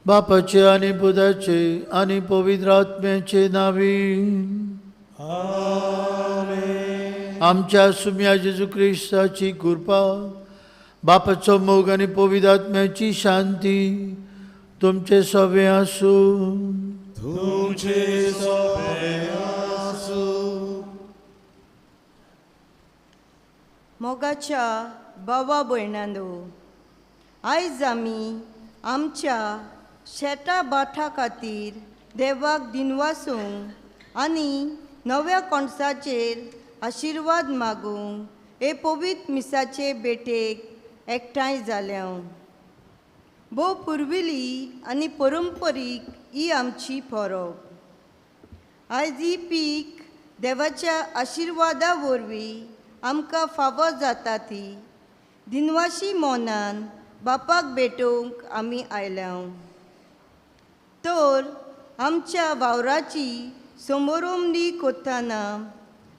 बापाचे आनी पुताचे आनी पवित्र आत्म्याचे नावी आमेन. आमच्या सुम्या जेजू क्रिस्ताची कृपा, बापाचो मोग आनी पवित्र आत्म्याची शांती तुमचे सवे आसूं. तुमचे सोबे आसूं. मोगाच्या भावा भयणांनो, आयज आमी आमच्या शेता भाटा खातीर देवाक दिनवासूंक आनी नव्या कोणसाचेर आशिर्वाद मागूंक हे पवित्र मिसाचे भेटेक एकठांय जाल्या. भोव पुर्विली आनी परंपरीक ही आमची परब. आयज ही पीक देवाच्या आशिर्वादा वरवीं आमकां फावो जाता ती दिनवाशी मनान बापाक भेटोवंक आमी आयल्या. तर आमच्या वावराची समोरोमणी करतना,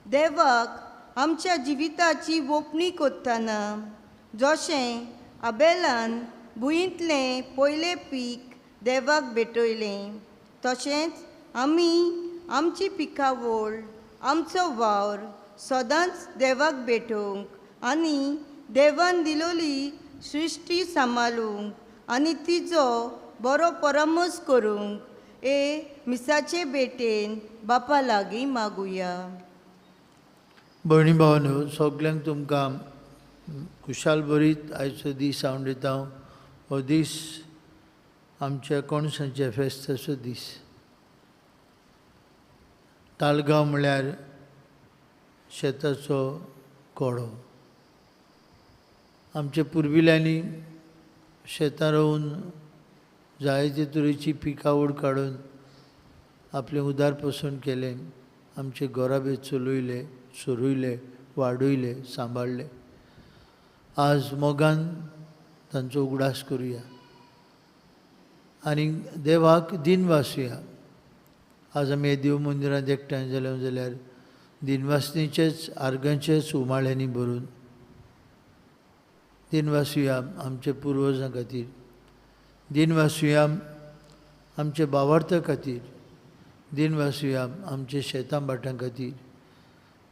देवाक आमच्या जिविताची वोपणी करतना, जशें आबेलान भुंयेंतलें पयलें पीक देवाक भेटयलें, तशेंच आमी आमची पिकावळ, आमचो वावर सदांच देवाक भेटोवंक आनी देवान दिलोली सृश्टी सांबाळूंक आनी तिजो बरो परामर्श करूंक हे मिसाचे भेटेन बापा लागीं मागुया. भयणी भावांनो, सगल्यांक तुमकां खुशाल बरीत आयचो दीस हांव दिता. हो दीस आमच्या कोणसांच्या फेस्ताचो दीस. तालगांव म्हळ्यार शेताचो कोडो. आमच्या पुर्विल्यांनी शेतां रोवन जायते तरेची पिकावळ काडून आपलें उदार पोसण केलें, आमचे गोराबे चलयले, सोरयले, वाडयले, सांबाळ्ळे. आज मोगान तांचो उगडास करुया आनी देवाक दिनवासुया. आज आमी देव मंदिरांत एकठांय जाले जाल्यार दिनवासणीचेच आर्गांचेच उमाळ्यांनी भरून दिनवासुया आमच्या पुर्वजां खातीर, दिनवासुया आमच्या बावार्था खातीर, दिनवासुया आमच्या शेतां भाटां खातीर.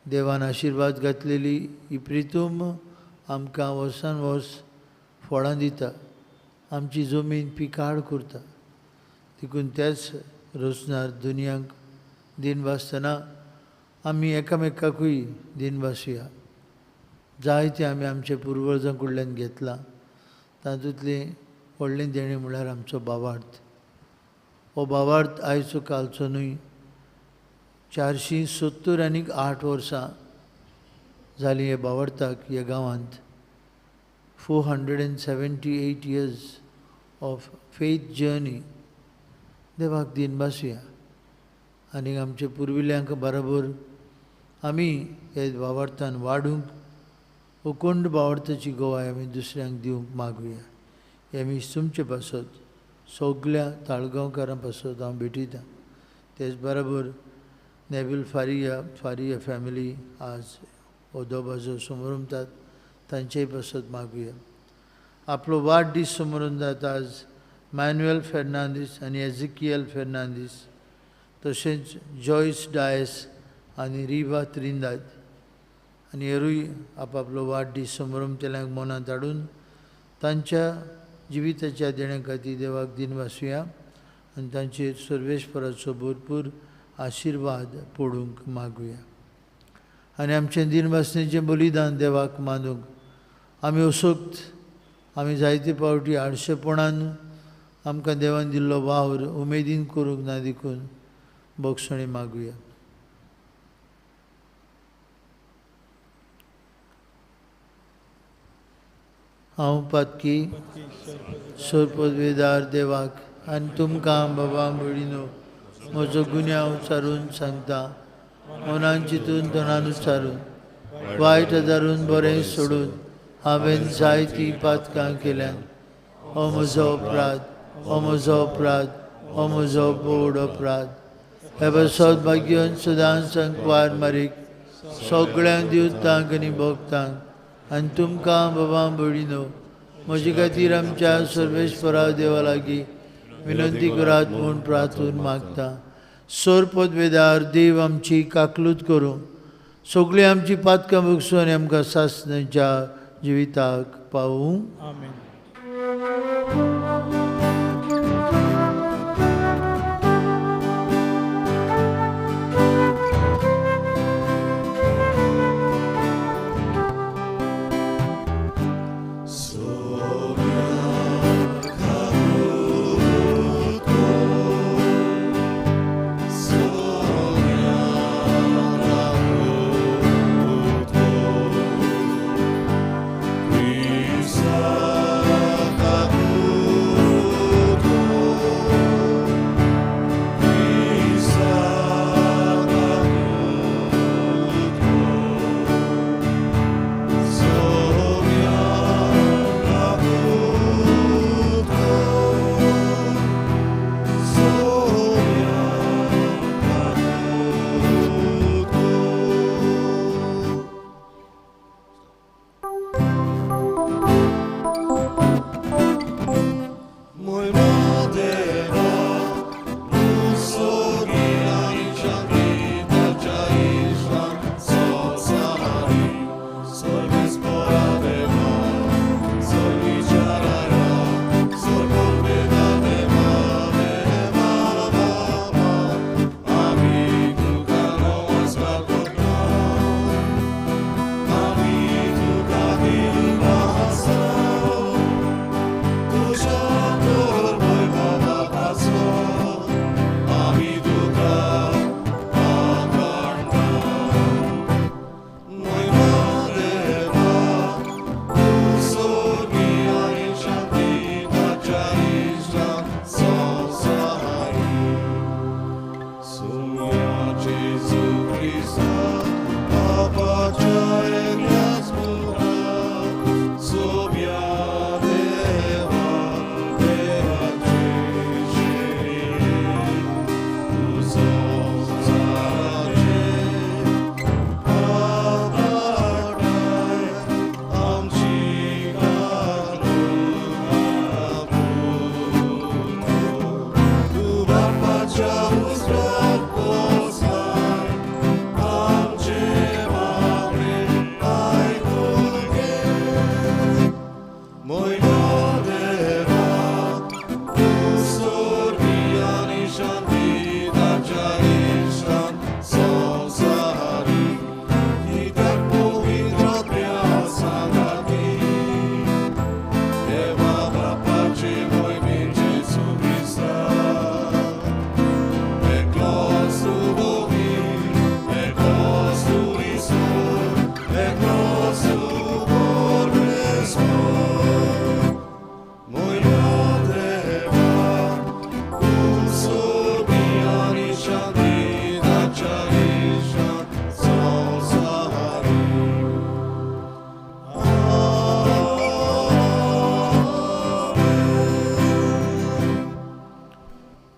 देवान आशिर्वाद घातलेली ही प्रितूम आमकां वर्सान वर्स फळां दिता, आमची जमीन पिकाळ करता. देखून त्याच रचणार दुनियांक दिनवासतना आमी एकामेकाकूय दिनवासुया. जायतें आमी आमच्या पुर्वजां कडल्यान घेतलां, तातूंतलें व्हडलें देणें म्हळ्यार आमचो भावार्थ. हो भावार्थ आयचो कालचो न्हय, 470 आनी 8 वर्सां जालीं हे भावार्थाक ह्या गांवांत. 478 years of faith journey. देवाक दिनवासुया आनी आमच्या पुर्विल्ल्यांक बरोबर आमी हे भावार्थान वाडूंक अखंड भावार्थाची गवाय आमी दुसऱ्यांक दिवंक मागुया. हे मी तुमचे पासत सगल्या ताळगांवकारां पासत हांव भेटयतां. तेच बरोबर नेबील फारिया, फारिया फॅमिली आज हो दबाजो समोरमतात, तांचेय पासत मागुया. आपलो वाडदीस समोरून जाता आज मॅन्युएल फेर्नांदीस आनी एजिकियल फेर्नांदीस, तशेंच जॉयस डायस आनी रिवा त्रिंदाद आनी हेरूय आपापलो वाडदीस समोरमतल्यांक मनांत हाडून तांच्या जिविताच्या देण्या खातीर देवाक दिनवासुया आनी तांचेर सर्वेस्पराचो भरपूर आशिर्वाद पडूंक मागुया. आनी आमचें दिनवासनेचें बलिदान देवाक मानूंक आमी असोक्त आमी जायते फावटी आळशेपणान आमकां देवान दिल्लो वावर उमेदीन करूंक ना, देखून बक्षणी मागुया. हांव पातकी सरपदवेदार देवाक आनी तुमकां बाबा भयणीनो म्हजो गुन्यांव सारून सांगता. मनान चिंतून तोंडान उच्चारून वायट आदारून बरें सोडून हांवें जायतीं पातकां केल्यान. हो म्हजो अपराध, हो म्हजो अपराध, हो म्हजो बोड अपराध. हे पासत भाग्यन सदां संकवार मारीक सगळ्यांक दिवतांक आनी भोगतांक आनी तुमकां बाबा भयणीनो म्हजे खातीर आमच्या सर्वेस्परा देवा लागीं विनंती करात म्हूण प्रार्थून मागता. सोर पदवेदार देव आमची काकलूत करूं, सगळीं आमची पातकां भोगसूं आनी आमकां सासणाच्या जिविताक पावूं. आमेन.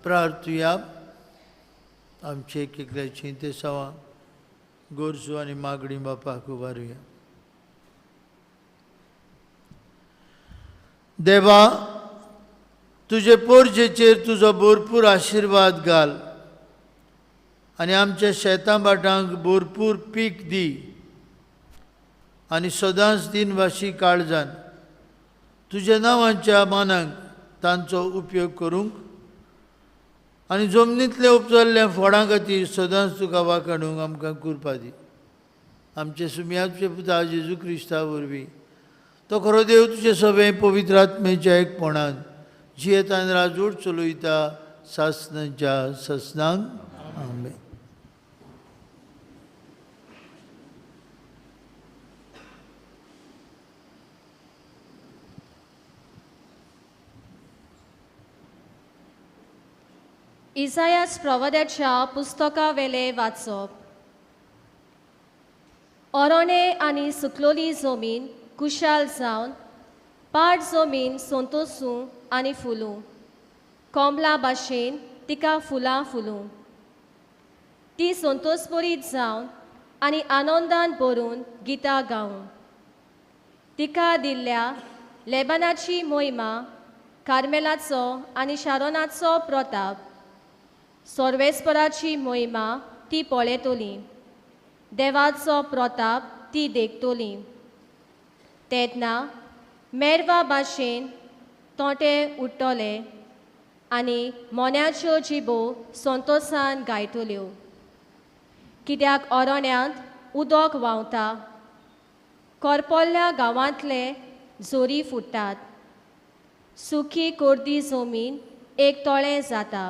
प्रार्थुया. आमचे एक एकल्याची ते सवा गोरजू आनी मागणी बापाक उबारुया. देवा, तुजे पोरजेचेर तुजो भरपूर आशिर्वाद घाल आनी आमच्या शेतां भाटांक भरपूर पीक दी आनी सदांच दिनवाशी काळजान तुज्या नांवाच्या मानाक तांचो उपयोग करूंक आनी जमनींतले उपजल्ल्या फळां खातीर सदांच तुका वाखाणूंक आमकां कृपा दी. आमचे सुम्याचे पुता जेजू क्रिस्ता वरवीं तो खरो देव तुजे सगळें पवित्र आत्मेच्या एकपणान जियेतान राजवट चलयता सासणाच्या सासणांक. आमेन. इसायास प्रवाद्याच्या पुस्तकावेले वाचप. ओरोणे आनी सुकलोली जमीन कुशाल जावन पाड जमीन संतोसूं आनी फुलूं, कोमला भाशेन तिका फुलां फुलूं. ती संतोषभरीत जावन आनी आनंदान भरून गितां गावूं. तिका दिल्ल्या लेबानाची मोहिमा कार्मेलाचो आनी शारोनाचो प्रताप, सर्वेस्पराची महिमा ती पळयतली, देवाचो प्रताप ती देखतली. तेन्ना मेरवा भाशेन तोंटे उडटले आनी मोन्याच्यो जिबो संतोसान गायतल्यो. कित्याक अरण्यांत उदक व्हांवता, करपल्ल्या गांवांतले जोरी फुट्टात, सुखी कोर्दी जमीन एक तळें जाता,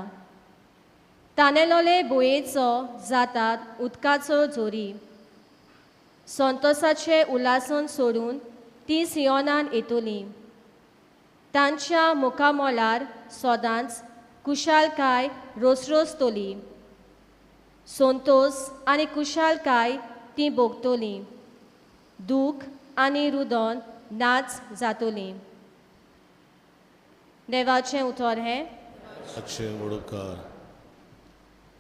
तानेलोले भुंयेचो जातात उदकाचो जोरी. संतोसाचे उल्हासन सोडून ती सियोनान येतली, तांच्या मुखामोलार सदांच कुशालकाय रोसरोसतली, संतोस आनी कुशालकाय ती भोगतली, दूख आनी रुदन नाच जातली. देवाचें उतर हें.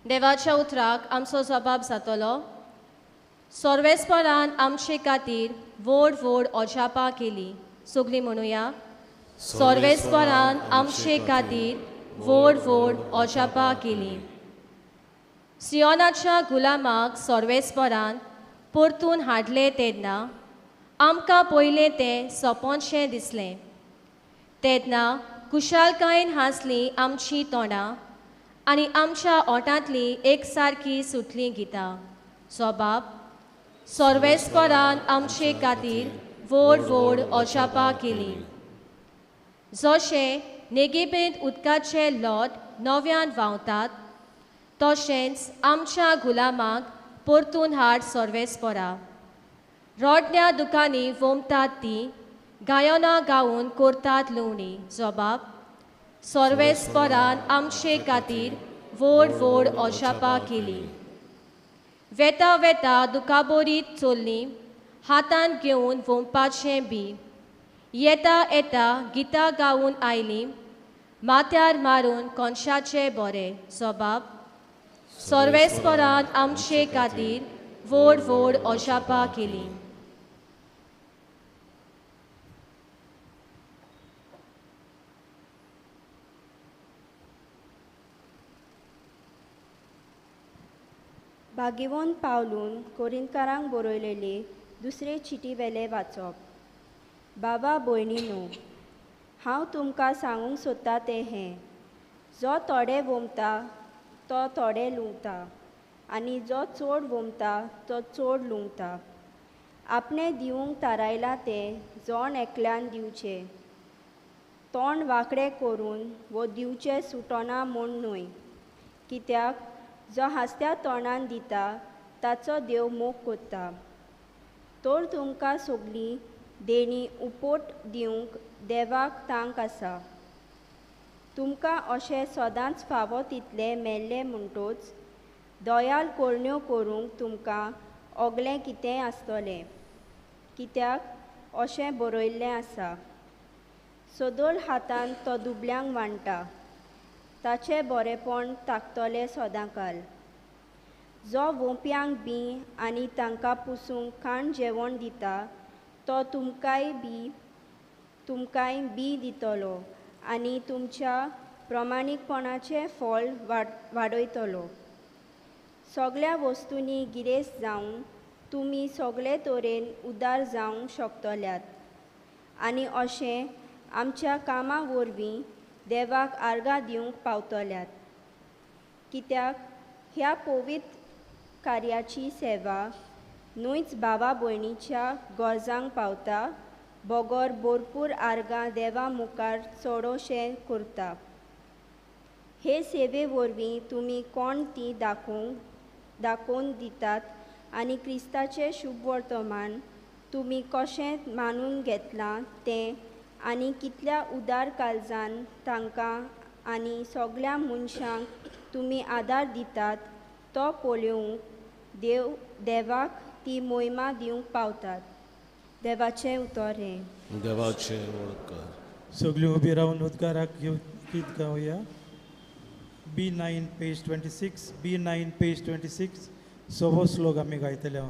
देवाच्या उतराक आमचो जबाब जातलो. सर्वेस्परान आमचे खातीर व्हड व्हड अजापां केली. सगळीं म्हणुया, सर्वेस्परान आमचे खातीर व्हड व्हड अजापां केली. सियोनाच्या गुलामाक सर्वेस्परान परतून हाडले तेन्ना आमकां पयलें तें सपनशें दिसलें. तेन्ना कुशालकायेन हांसलीं आमचीं तोंडां आनी आमच्या ओंठांतलीं एक सारकी सुटलीं गितां. जबाब, सर्वेस्परान आमचे खातीर व्हड व्हड अजापां केली. जशें नेगेबेंत उदकाचे लोट नव्यान व्हांवतात तशेंच आमच्या गुलामाक परतून हाड सर्वेस्परा. रोडण्या दुकांनी वोमतात ती गायनां गावन करतात लुवणी. जबाब, सर्वेस्परान आमचे खातीर व्हड व्हड अजापां केली. वेता वेता दुकाबोरीत चल्ली, हातान घेवन वोमपाचें बी, येता येता गितां गावन आयली, माथ्यार मारून कोनशाचें बरें. जबाब, सर्वेस्परान आमचे खातीर व्हड व्हड अजापां केली. भाग्यवंत पावलून कोरिंतकारांक बरयलेले दुसरे चिटी वेले वाचप. बाबा भयणीनो, हांव तुमकां सांगूंक सोदता तें हें, जो थोडे वोमता तो थोडे लुंवता आनी जो चड वोमता तो चड लुंवता. आपणें दिवंक थारायलां तें जण एकल्यान दिवचें, तोंड वांकडें करून वो दिवचें सुटना म्हूण न्हय, कित्याक जो हांसत्या तोंडान दिता ताचो देव मोग कोत्ता. तर तुमकां सगळीं देणी उपोट दिवंक देवाक तांक आसा. तुमकां अशें सदांच फावो तितलें मेल्लें म्हणटोच दयाल करण्यो करूंक तुमकां ओगलें कितेंय आसतलें, कित्याक अशें बरयल्लें आसा, सदोल हातान तो दुबल्यांक वांट्टा, ताचें बरेंपण ताकतलें सदांकाल. जो वोंपयांक बी आनी तांकां पुसूंक खाण जेवण दिता तो तुमकांय बी दितलो आनी तुमच्या प्रमाणीकपणाचें फळ वाडयतलो. सगळ्या वस्तूंनी गिरेस्त जावन तुमी सगळे तरेन उदार जावंक शकतल्यात आनी अशें आमच्या कामा वरवीं देवाक आर्गां दिवंक पावतल्यात. कित्याक ह्या पवित्र कार्याची सेवा न्हयच भावा भयणीच्या गरजांक पावता, बगर भरपूर आर्गां देवा मुखार चडोशें करता. हे सेवे वरवीं तुमी कोण ती दाखोवन दितात आनी क्रिस्ताचें शुभवर्तमान तुमी कशें मानून घेतलां तें आनी कितल्या उदार काळजान तांकां आनी सगळ्या मनशांक तुमी आदार दितात तो पळोवंक देवाक ती मोहिमा दिवंक पावतात. देवाचें उतर हें. देवाचें उपकार. सगळीं उबी रावन उद्गाराक गीत गावया. B9 page 26, B9 page 26, सवो श्लोक आमी गायतले.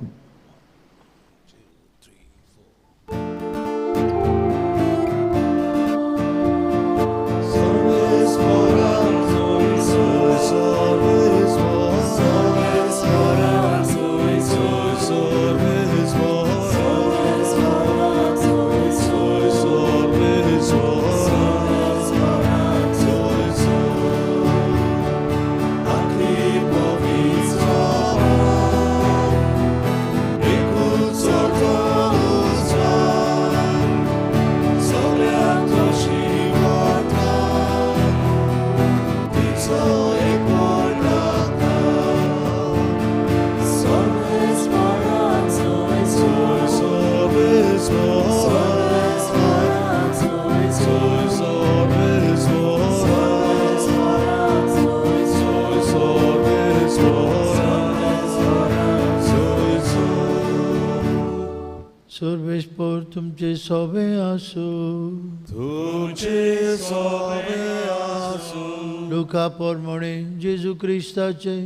सर्वेस्पर तुमचे सोबे आसूं, तुमचे सोबे आसूं. लुका प्रमाणे जेजू क्रिस्ताचे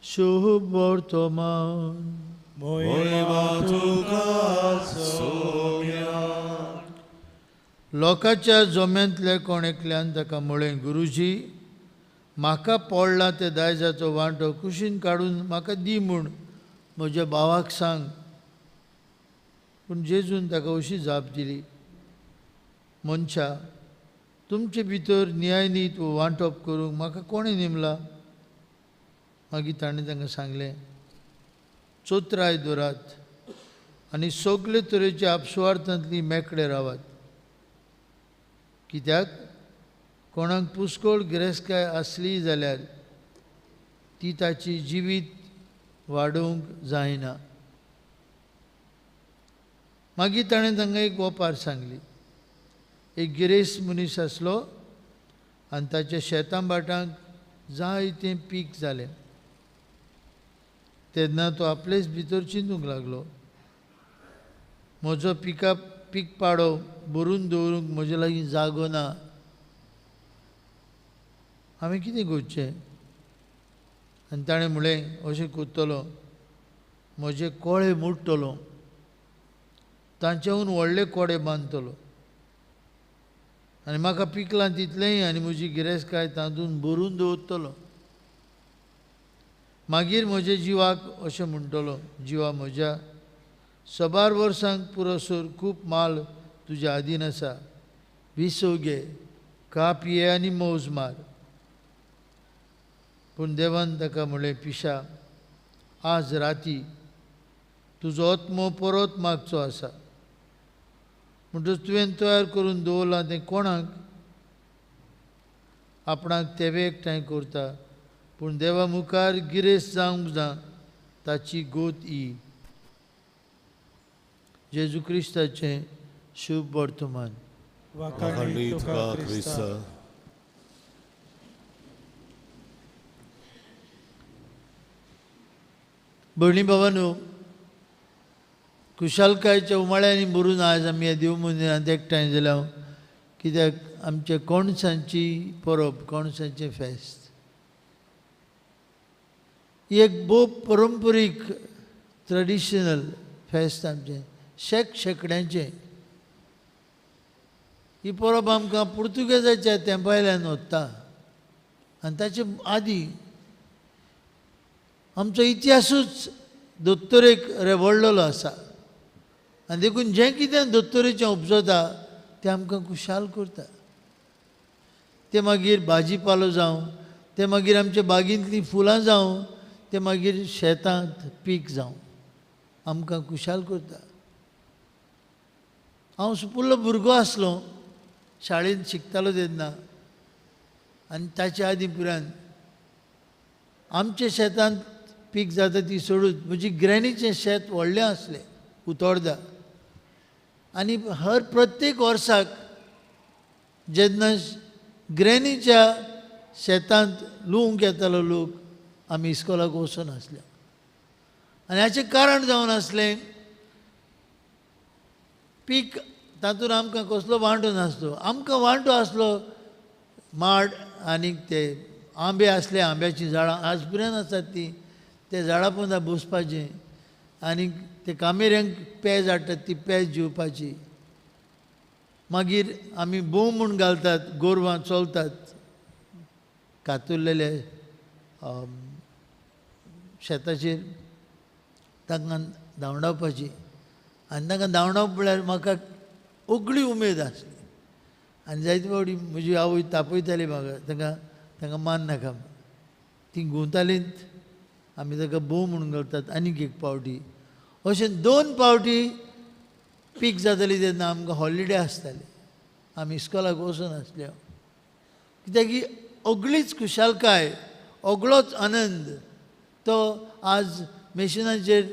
शुभ वर्तमान. मोहिमा तुका सोम्या. लोकांच्या जम्यांतल्या कोण एकल्यान ताका म्हळें, गुरुजी, म्हाका पडला ते दायजाचो वांटो कुशीन काडून म्हाका दी म्हूण म्हज्या भावाक सांग. पूण जेजून ताका अशी जाप दिली, मनशा, तुमचे भितर न्यायनीत वांटप करूंक म्हाका कोणें नेमला? मागीर ताणें तांकां सांगलें, चोत्राय दवरात आनी सगळे तरेच्या आपसुवार्थांतली मेकळे रावात. कित्याक कोणाक पुस्कोळ गिरेस्तकाय आसली जाल्यार ती ताची जिवीत वाडोवंक जायना. मागीर ताणें तांकां एक ओपार सांगली. एक गिरेस्त मनीस आसलो आनी ताच्या शेतां भाटांक जायतें पीक जालें. तेन्ना तो आपलेच भितर चिंतूंक लागलो, म्हजो पीक पाडो भरून दवरूंक म्हजे लागीं जागो ना, हांवें कितें करचें? आनी ताणें म्हणलें, अशें करतलो, म्हजे कोळे मोडटलो, तांच्याहून व्हडले कोडे बांदतलो आनी म्हाका पिकलां तितलेंय आनी म्हजी गिरेस्तकाय तातूंत भरून दवरतलो. मागीर म्हज्या जिवाक अशें म्हणटलो, जिवा म्हज्या, सबार वर्सांक पुरोसर खूब माल तुज्या आदीन आसा, विसव घे, खा पिये आनी मौज मार. पूण देवान ताका म्हणलें, पिशा, आज राती तुजो आत्मो परत मागचो आसा, म्हणटच तुवें तयार करून दवरलां तें कोणाक? आपणाक तेवे एकठांय करता, पूण देवा मुखार गिरेस्त जावंक ना ताची गोत ही. जेजू क्रिस्ताचें शुभ वर्तमान. वाखाणणी तुका क्रिस्ता. भयणी भावांनो, खुशालकायच्या उमाळ्यांनी भरून आज आमी ह्या देव मंदिरांत एकठांय जाल्या, कित्याक आमच्या कोणसांची परब, कोणसांचें फेस्त ही एक भोव परंपरीक ट्रेडिशनल फेस्त आमचें, शेक शेंकड्यांचें. ही परब आमकां पुर्तुगेजाच्या तेंपायल्यान वता आनी ताचे आदीं आमचो इतिहासूच दोतोरेक रेवडलेलो आसा आनी देखून जें कितें दोतोरेचें उपजता तें आमकां खुशाल करता. तें मागीर भाजी पालो जावं, तें मागीर आमच्या बागेंतलीं फुलां जावं, तें मागीर शेतांत पीक जावं, आमकां खुशाल करता. हांव सुपुल्लो भुरगो आसलो, शाळेंत शिकतालो तेन्ना आनी ताच्या आदीं पुरान आमच्या शेतांत पीक जाता ती सोडून म्हजी ग्रॅनीचें शेत व्हडलें आसलें उतोर्दा, आनी हर प्रत्येक वर्साक जेन्ना ग्रॅनीच्या शेतांत लुवंक येतालो लोक, आमी इस्कोलाक वचून आसले. आनी हाचें कारण जावन आसलें पीक तातूंत आमकां कसलो वांटो नासलो. आमकां वांटो आसलो माड आनी ते आंबे आसले, आंब्याचीं झाडां आज पर्यंत आसात तीं, ते झाडां पोंदा बसपाचें आनी ते कामेऱ्यांक पेज हाडटात ती पेज जेवपाची. मागीर आमी बोम म्हूण घालतात, गोरवां चलतात कातुरलेले शेताचेर, तांकां धांवडावपाची. आनी तांकां धांवडावप म्हळ्यार म्हाका उगळी उमेद आसली. आनी जायते फावटी म्हजी आवय तापयताली म्हाका, तांकां तांकां मान नाका, तीं घुंवतालींच, आमी ताका बोम म्हणून घालतात आनीक एक पावटी. अशें दोन पावटी पीक जाताली तेन्ना आमकां हॉलिडे आसताली, आमी इस्कोलाक वचून आसले. कित्याक की अगळीच खुशालकाय, अगळोच आनंद तो आज मेशिनाचेर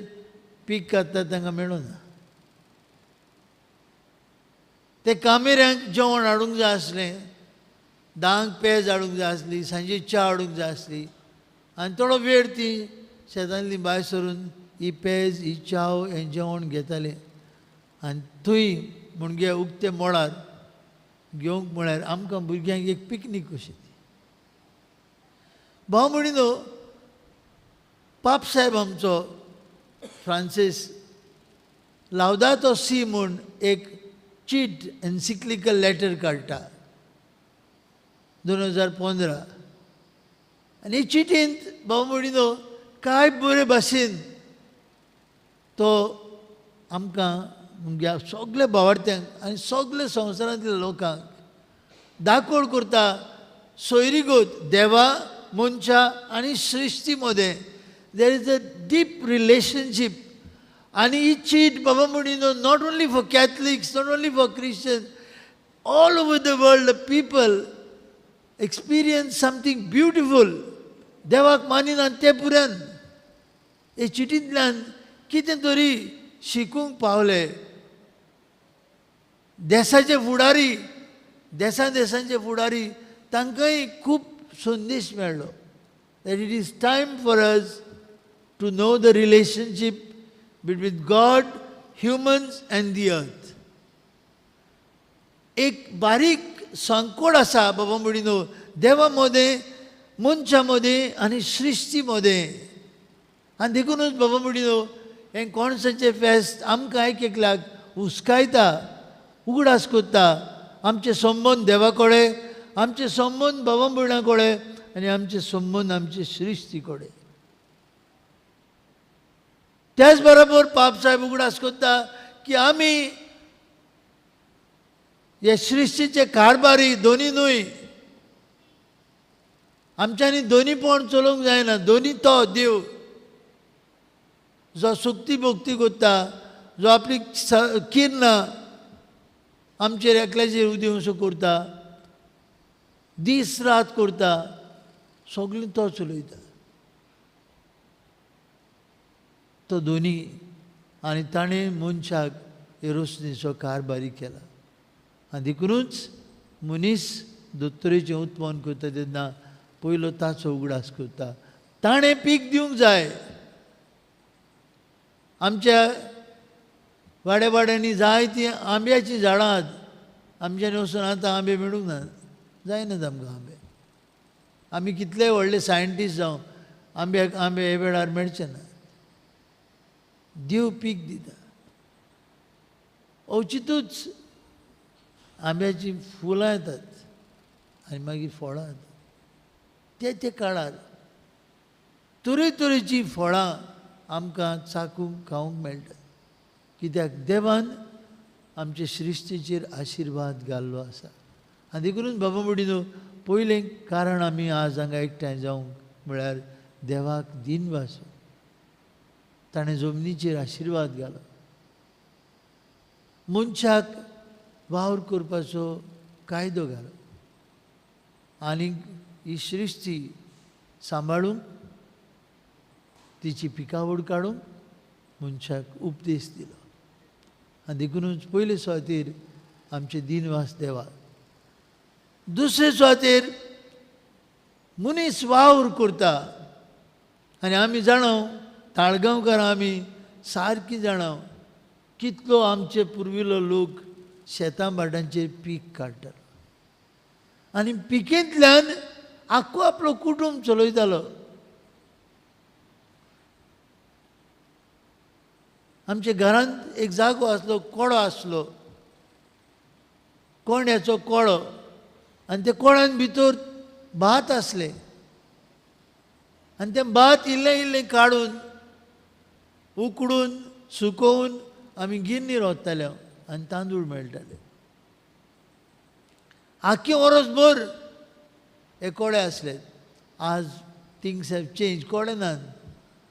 पीक काडटा तांकां मेळना. ते कामेऱ्यांक जेवण हाडूंक जाय आसलें, 10 पेज हाडूंक जाय आसली, सांजे च्या हाडूंक जाय आसली आनी थोडो वेळ ती शेतांतली भायर सरून ही पेज, ही च्याव, हें जेवण घेतालें आनी थंय म्हणजे उक्ते मळार घेवंक म्हळ्यार आमकां भुरग्यांक एक पिकनीक कशी ती. भाव म्हणिनो पाप साहेब आमचो फ्रांसीस लावदातो सी म्हूण एक चीट एन्सिक्लिकल लेटर काडटा 2015 आनी चिटींत भाव म्हणिनो काय बरे भाशेन तो आमकां म्हणजे सगळे भावार्थ्यांक आनी सगळे संवसारांतल्या लोकांक दाखोवण करता सोयरीगत देवा मनशा आनी सृश्टी मदें there is a deep relationship. आनी ही चीट बाबा म्हणिनो not only for Catholics, not only for Christian, all over the world the people experience something beautiful. देवाक मानिना ते पुरान हे चिटींतल्यान कितें तरी शिकूंक पावले. देसाचे फुडारी, देसान देसांचे फुडारी तांकांय खूब संदेश मेळ्ळो that it is time for us to know the relationship between God, humans and the earth. एक बारीक संकोड आसा बाबा म्हणिनो देवा मदें, मनशा मदें आनी सृश्टी मदें. आनी देखूनच बाबा म्हणिनो हें कोणसाचें फेस्त आमकां एक एकल्याक हुस्कायता, उगडास करता आमचे संबंद देवा कडेन, आमचे संबंद बाबा भयणा कडेन आनी आमचे संबंद आमचे सृश्टी कडेन. त्याच बरोबर पाप साहेब उगडास करता की आमी हे सृश्टीचे कारभारी दोनी न्हय, आमच्यांनी दोनी पण चलोवंक जायना. दोनी तो देव जो सुक्ती भोक्ती करता, जो आपली किरणां आमचेर एकल्याचेर उदेवसो करता, दीस रात करता, सगळें तो चलयता. तो दोनी आनी ताणें मनशाक हे रोशणीचो कारभारी केला. आनी देखूनच मनीस दोतोरेचें उत्पन्न करता तेन्ना पयलो ताचो उगडास करता. ताणें पीक दिवंक जाय. आमच्या वाड्या वाड्यांनी जायतीं आंब्याचीं झाडां, आमच्यानी वचून आतां आंबे मेळूंक ना, जायनात आमकां आंबे. आमी कितले व्हडले सायंटिस्ट जावं आंब्याक आंबे हे वेळार मेळचे ना. देव पीक दिता. अवचितूच आंब्याचीं फुलां येतात आनी मागीर फळां येतात. ते ते काळार तरेतरेचीं फळां आमकां चाकूंक खावंक मेळटात. कित्याक देवान आमचे सृश्टीचेर आशिर्वाद घाल्लो आसा. आनी देखूनच बाबा म्हणिनो पयलें कारण आमी आज हांगा एकठांय जावंक म्हळ्यार देवाक दिनवास. ताणें जमनीचेर आशिर्वाद घालो, मनशाक वावर करपाचो कायदो घालो आनी ही सृश्टी सांबाळूंक, तिची पिकावळ काडूंक मनशाक उपदेश दिलो. आनी देखूनच पयले सुवातेर आमचे दिनवास देवाक. दुसरे सुवातेर मनीस वावर करता आनी आमी जाणाव ताळगांवकारां आमी सारकी जाणाव कितलो आमचे पुर्विल्लो लोक शेतां भाटांचेर पीक काडटालो आनी पिकेंतल्यान आख्खो आपलो कुटूंब चलयतालो. आमच्या घरांत एक जागो आसलो, कोळो आसलो, कोंड्याचो कोळो, आनी त्या कोळ्यान भितर भात आसलें आनी तें भात इल्लें इल्लें काडून उकडून सुकोवन आमी गिन्नीर वताले आनी तांदूळ मेळटाले. आख्खें वरसभर हे कोळे आसले. आज थिंग्स have change, कोळे नात,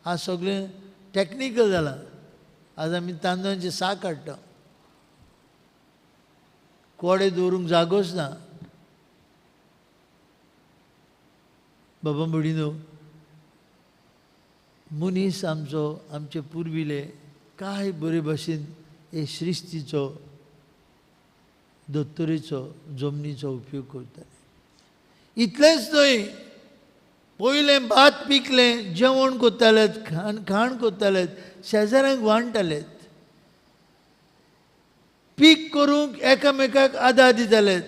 आज सगळें टॅक्निकल जालां. आज आमी तांदळांचे साक काडटा, कोडे दवरूंक जागोच ना. बाबा भयणीनो, मनीस आमचो आमचे पुर्विले काय बरे भाशेन हे सृश्टीचो दोतोरीचो जमनीचो उपयोग करताले. इतलेंच न्हय, पयलें भात पिकलें जेवण करताले, खाण करताले, शेजाऱ्यांक वांट्टाले, पीक करूंक एकामेकाक आदार दिताले.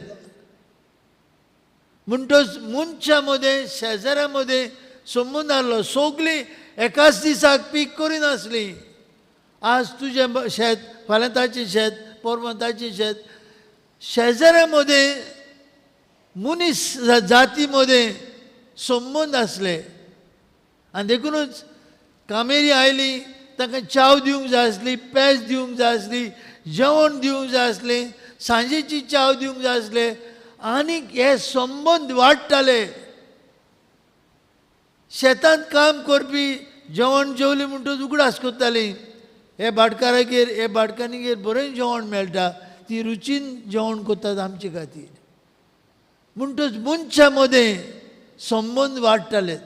म्हणटच मनशां मदें शेजाऱ्यां मदें संबंद आहलो. सगळीं एकाच दिसाक पीक करिनासलीं. आज तुजें शेत, फाल्यां ताचें शेत, परवां ताचें शेत. शेजाऱ्यां मदें मनीस जाती मदें संबंद आसले. आनी देखूनच कामेरी आयली तांकां च्याव दिवंक जाय आसली, पेज दिवंक जाय आसली, जेवण दिवंक जाय आसलें, सांजेची च्याव दिवंक जाय आसलें. आनीक हे संबंद वाडटाले. शेतांत काम करपी जेवण जेवली म्हणटकच उगडास करतालीं, हे भाटकारागेर हे भाटकान्नीगेर बरें जेवण मेळटा, ती रुचीन जेवण करतात आमचे खातीर. म्हणटच मनशां मदें संबंद वाडटाले.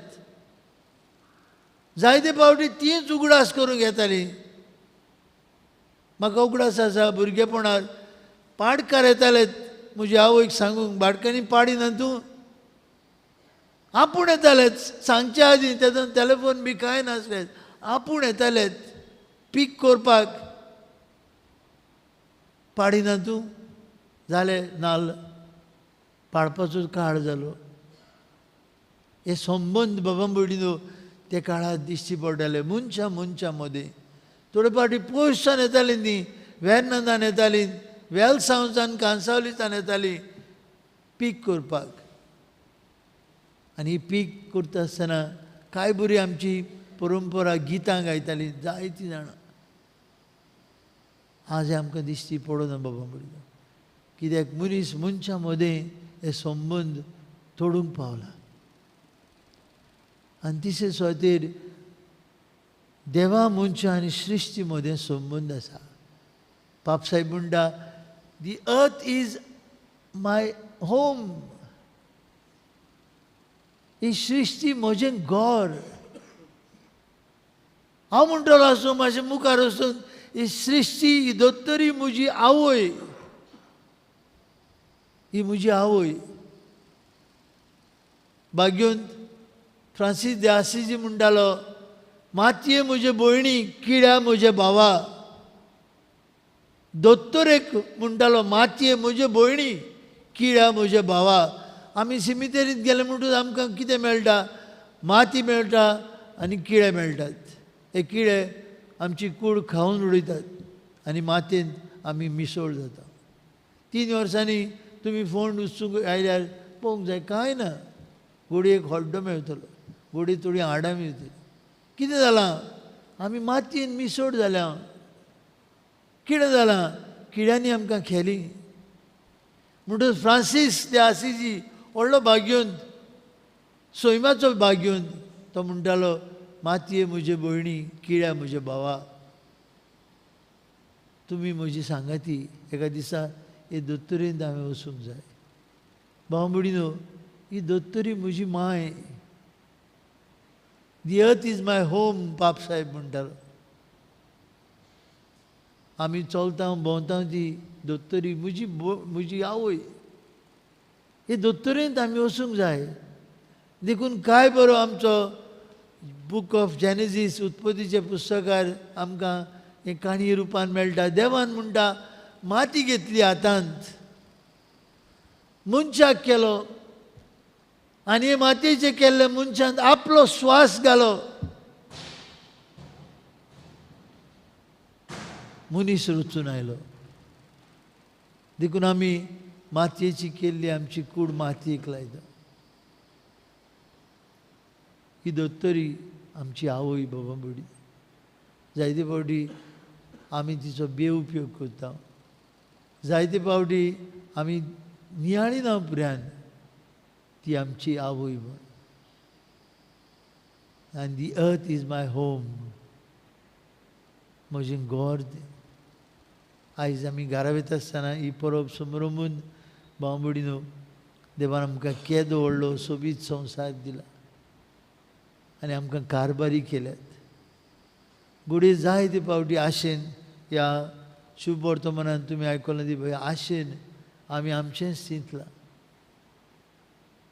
जायते फावटी तींच उगडास करूंक येतालीं. म्हाका उगडास आसा भुरगेपणार पाडकार येताले म्हजे आवयक सांगूंक, भाटकान्नी पाडिना तूं. आपूण येतालेच सांगचे आदीं, तेदोन तेलेफोन बी कांय नासलें. आपूण येतालेच पीक करपाक, पाडिना तूं, जालें नाल्ल पाडपाचो काळ जालो. हे संबंद बाबा भयणीनो ते काळार दिश्टी पडटाले मनशां मनशां मदें. थोडे फावटी पयसच्यान येतालीं ती, वेर्नांतान येतालीं, वेलसांवच्यान कांसावलीच्यान येतालीं पीक करपाक. आनी ही पीक करता आसतना कांय बरी आमची परंपरा गितां गायतालीं जायतीं जाणां. आज हें आमकां दिश्टी पडना बाबा भयणीनो, कित्याक मनीस मनशां मदें हे संबंद तोडूंक पावला. आनी तिसरे सुवातेर देवा मनशां आनी सृश्टी मदें संबंद आसा. पापसाहेब म्हणटा, the earth is my home. ही सृश्टी म्हजें घर. हांव म्हणटलो आसूं म्हाजे मुखार वचून, ही सृश्टी ही दोतोरी म्हजी आवय, ही म्हजी आवय. भाग्योंत फ्रांसीस दे आसिजी म्हणटालो, मातये म्हजे भयणी, किड्या म्हजे भावा. दोतोरेक म्हणटालो, मातये म्हजे भयणी, किड्या म्हजे भावा. आमी सिमितेरींत गेले म्हणटकच आमकां कितें मेळटा? माती मेळटा आनी किडे मेळटात. हे किडे आमची कूड खावन उडयतात आनी मातयेंत आमी मिसळ जाता. 3 वर्सांनी तुमी फोंड उचूंक आयल्यार पळोवंक जाय कांय ना, गोडयेक हड्डो मेळटलो, गोडये थोडी हाडां मेळटली. कितें जालां? आमी मातयेन मिसळ जाल्या. कितें जालां? किड्यांनी आमकां खेली. म्हणटकच फ्रांसीस दे आसिजी व्हडलो भाग्योंत, सैमाचो भाग्योंत, तो म्हणटालो, मातये म्हजे भयणी, किड्या म्हजे भावा, तुमी म्हजी सांगाती. एका दिसा हे दोतोरेंत हांवें वचूंक जाय. भाव भयणीनो, ही दोतोरी म्हजी my. The earth is my home, पापसाहेब म्हणटालो. आमी चलता भोंवता ती दोतोरी म्हजी म्हजी आवय. हे दोतोरेंत आमी वचूंक जाय. देखून काय बरो आमचो बूक ऑफ जेनेसीस उत्पत्तीच्या पुस्तकार आमकां हें काणी रुपान मेळटा. देवान म्हणटा, माती घेतली हातांत, मनशाक केलो आनी हे मातयेचें केल्ले मनशान आपलो श्वास घालो, मनीस रचून आयलो. देखून आमी मातयेची केल्ली आमची कूड मातयेक लायता. ही दोतोरी आमची आवय बाबा भयणी. जायते फावटी आमी तिचो बेउपयोग करता, जायते फावटी आमी नियाळिना पुऱ्यान ती आमची आवय म्हण. आनी the earth is my home, म्हजें घर तें. आयज आमी घरा वयता आसतना ही परब समरंबून भाव भयणीनो देवान आमकां केदो व्हडलो सोबीत संवसार दिला आनी आमकां कारभारी केल्यात. घडये जायते फावटी आशेन ह्या शुभ वर्तमानान तुमी आयकलां ती आशेन आमी आमचेंच चिंतलां.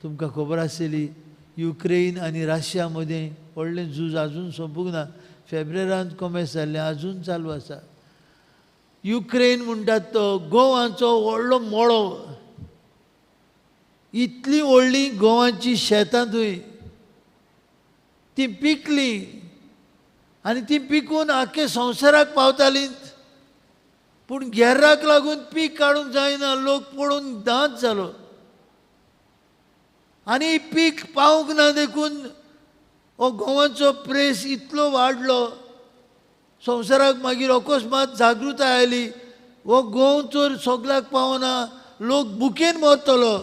तुमकां खबर आसतली युक्रेन आनी रशिया मदें व्हडलें झूज आजून सोंपूंक ना. फेब्रेरांत कोमेस जाल्लें आजून चालू आसा. युक्रेन म्हणटात तो गोवाचो व्हडलो मळो. इतली व्हडली गोवाची शेतां थंय ती पिकली आनी ती पिकून आख्खे संवसाराक पावताली. पूण गेर्राक लागून पीक काडूंक जायना, लोक पळोवन दांत जालो आनी पीक पावूंक ना. देखून हो गोवाचो प्रेस इतलो वाडलो संवसाराक. मागीर अकस्मात जागृताय आयली, हो गोंव तर सगल्याक पावना, लोक भुकेन मरतलो.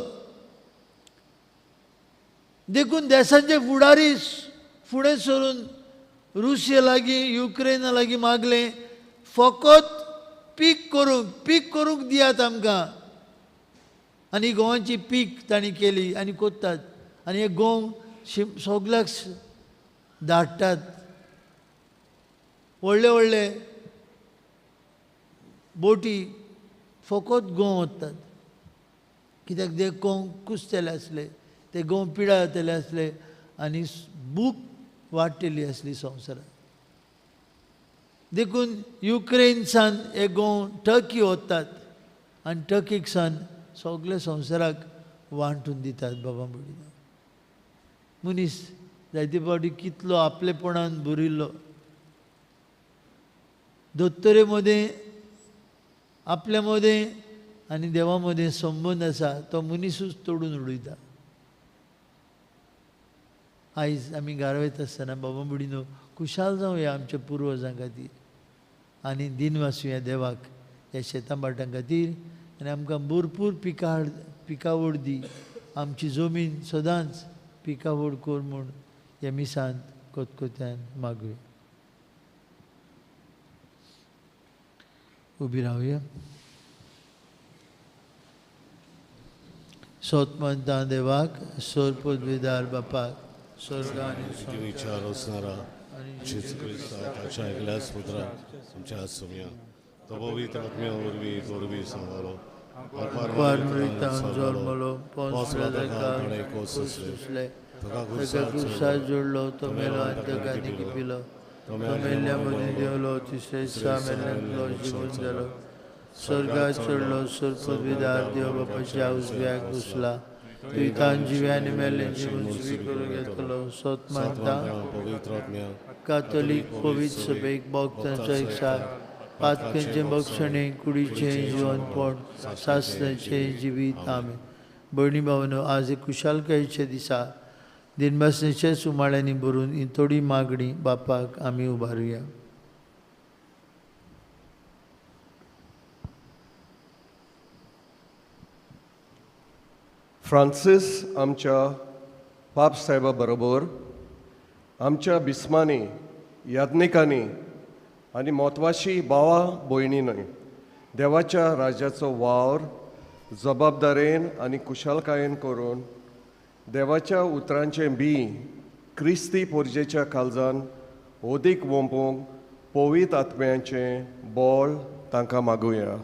देखून देशाचे फुडारी फुडें सरून रुसिये लागीं युक्रेना लागीं मागलें, फकत पीक करूंक दियात आमकां. आनी गोंवाची पीक तांणी केली आनी कोत्तात आनी हे गोंव सगल्याक धाडटात. व्हडले व्हडले बोटी फकत गोंव वतात, कित्याक ते गोंव कुसतले आसले, ते गोंव पिडा जातले आसले आनी भूक वाडटली आसली संवसारांत. देखून युक्रेन सान हे गोंव टर्की वतात आनी टर्कीक सान सगळे संवसाराक वांटून दितात. बाबा भयणीनो, मनीस जायते फावटी कितलो आपलेपणान भरिल्लो, दोतोरे मदें आपल्या मदें आनी देवा मदें संबंद आसा तो मनीसूच तोडून उडयता. आयज आमी गारवेत आसतना बाबा भयणीनो खुशाल जावया आमच्या पुर्वजां खातीर आनी दिनवासुया देवाक ह्या शेतां भाटां खातीर आनी आमकां भरपूर पिकावळ दी, आमची जमीन सदांच पिकावळ कर म्हूण ह्या मिसांत कोतकोत्यान मागुया. उबी रावया. सोतमंता देवाक सोर पदवीदार बापाक स्वर्ग आनी विचार वचणारा जेजू क्रिस्ता ताच्या एकल्याच पुत्राक आमच्या आसुया, तो पवित्र आत्म्या वरवीं तोरवी सांगलो, जल्मलो, सोंसले, ताका खुर्सार जोडलो, तो मेलो आनी ताका निकिपिलो, तो मेल्ल्या मदीं देंवलो, तिसरे दिसा मेल्ल्यांतलो जिवून जालो, स्वर्गात चडलो, सोर पदवीदार देव बापाच्या उजव्याक बसला, तुयतान जिव्या आनी मेल्ल्यांची मुजवी करूंक येतलो. सोत मानता कातोलीक पवित्र सभेक, भक्तांचो एकसार, पातकांचें बक्षणें, कुडीचें जिवनपण, सासणाचें जिवीत. आमेन. भयणी भावनो, आज एक खुशालकायेच्या दिसा दिनभासनेच्याच उमाळ्यांनी भरून ही थोडी मागणी बापाक आमी उबारुया. फ्रांसीस आमच्या पाप साहेबा बरोबर आमच्या बिस्मांनी, याज्ञिकांनी आनी म्हत्वाची भावा भयणीनय देवाच्या राज्याचो वावर जबाबदारेन आनी कुशालकायेन करून देवाच्या उतरांचें बीं क्रिस्ती पोरजेच्या काळजान ओदीक वोंपूंक पवित्र आत्म्याचें बळ तांकां मागुया.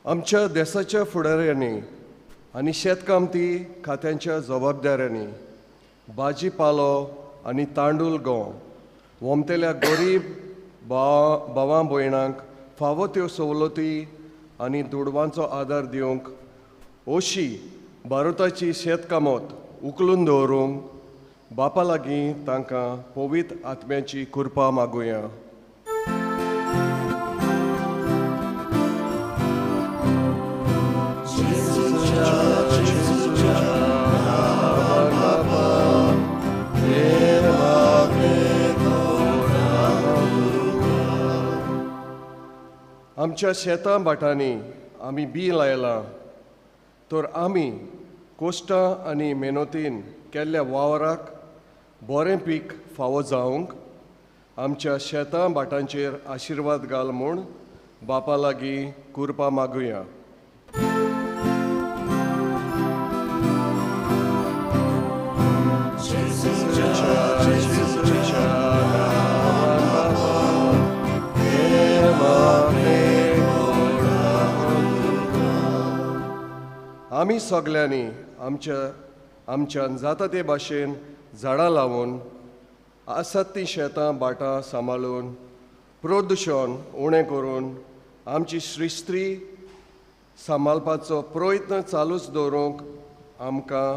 आमच्या देशाच्या फुडाऱ्यांनी आनी शेतकामती खात्यांच्या जबाबदाऱ्यांनी भाजी पालो आनी तांदूळ गंव वोमतेल्या गरीब भावां भयणांक फावो त्यो सवलती आनी दुडवांचो आदार दिवंक अशी भारताची शेतकामत उखलून दवरूंक बापा लागीं तांकां पवित्र आत्म्याची कृपा मागुया. आमच्या शेतां भाटांनी आमी बीं लायलां तर आमी कोश्टां आनी मेहनतीन केल्ल्या वावराक बरें पीक फावो जावंक आमच्या शेतां भाटांचेर आशिर्वाद घाल म्हूण बापा लागीं कुरपा मागुया. आमी सगल्यांनी आमच्या आमच्यान जाता ते भाशेन झाडां लावन आसात ती शेतां भाटां सांबाळून प्रदुशण उणें करून आमची सृश्टी सांबाळपाचो प्रयत्न चालूच दवरूंक आमकां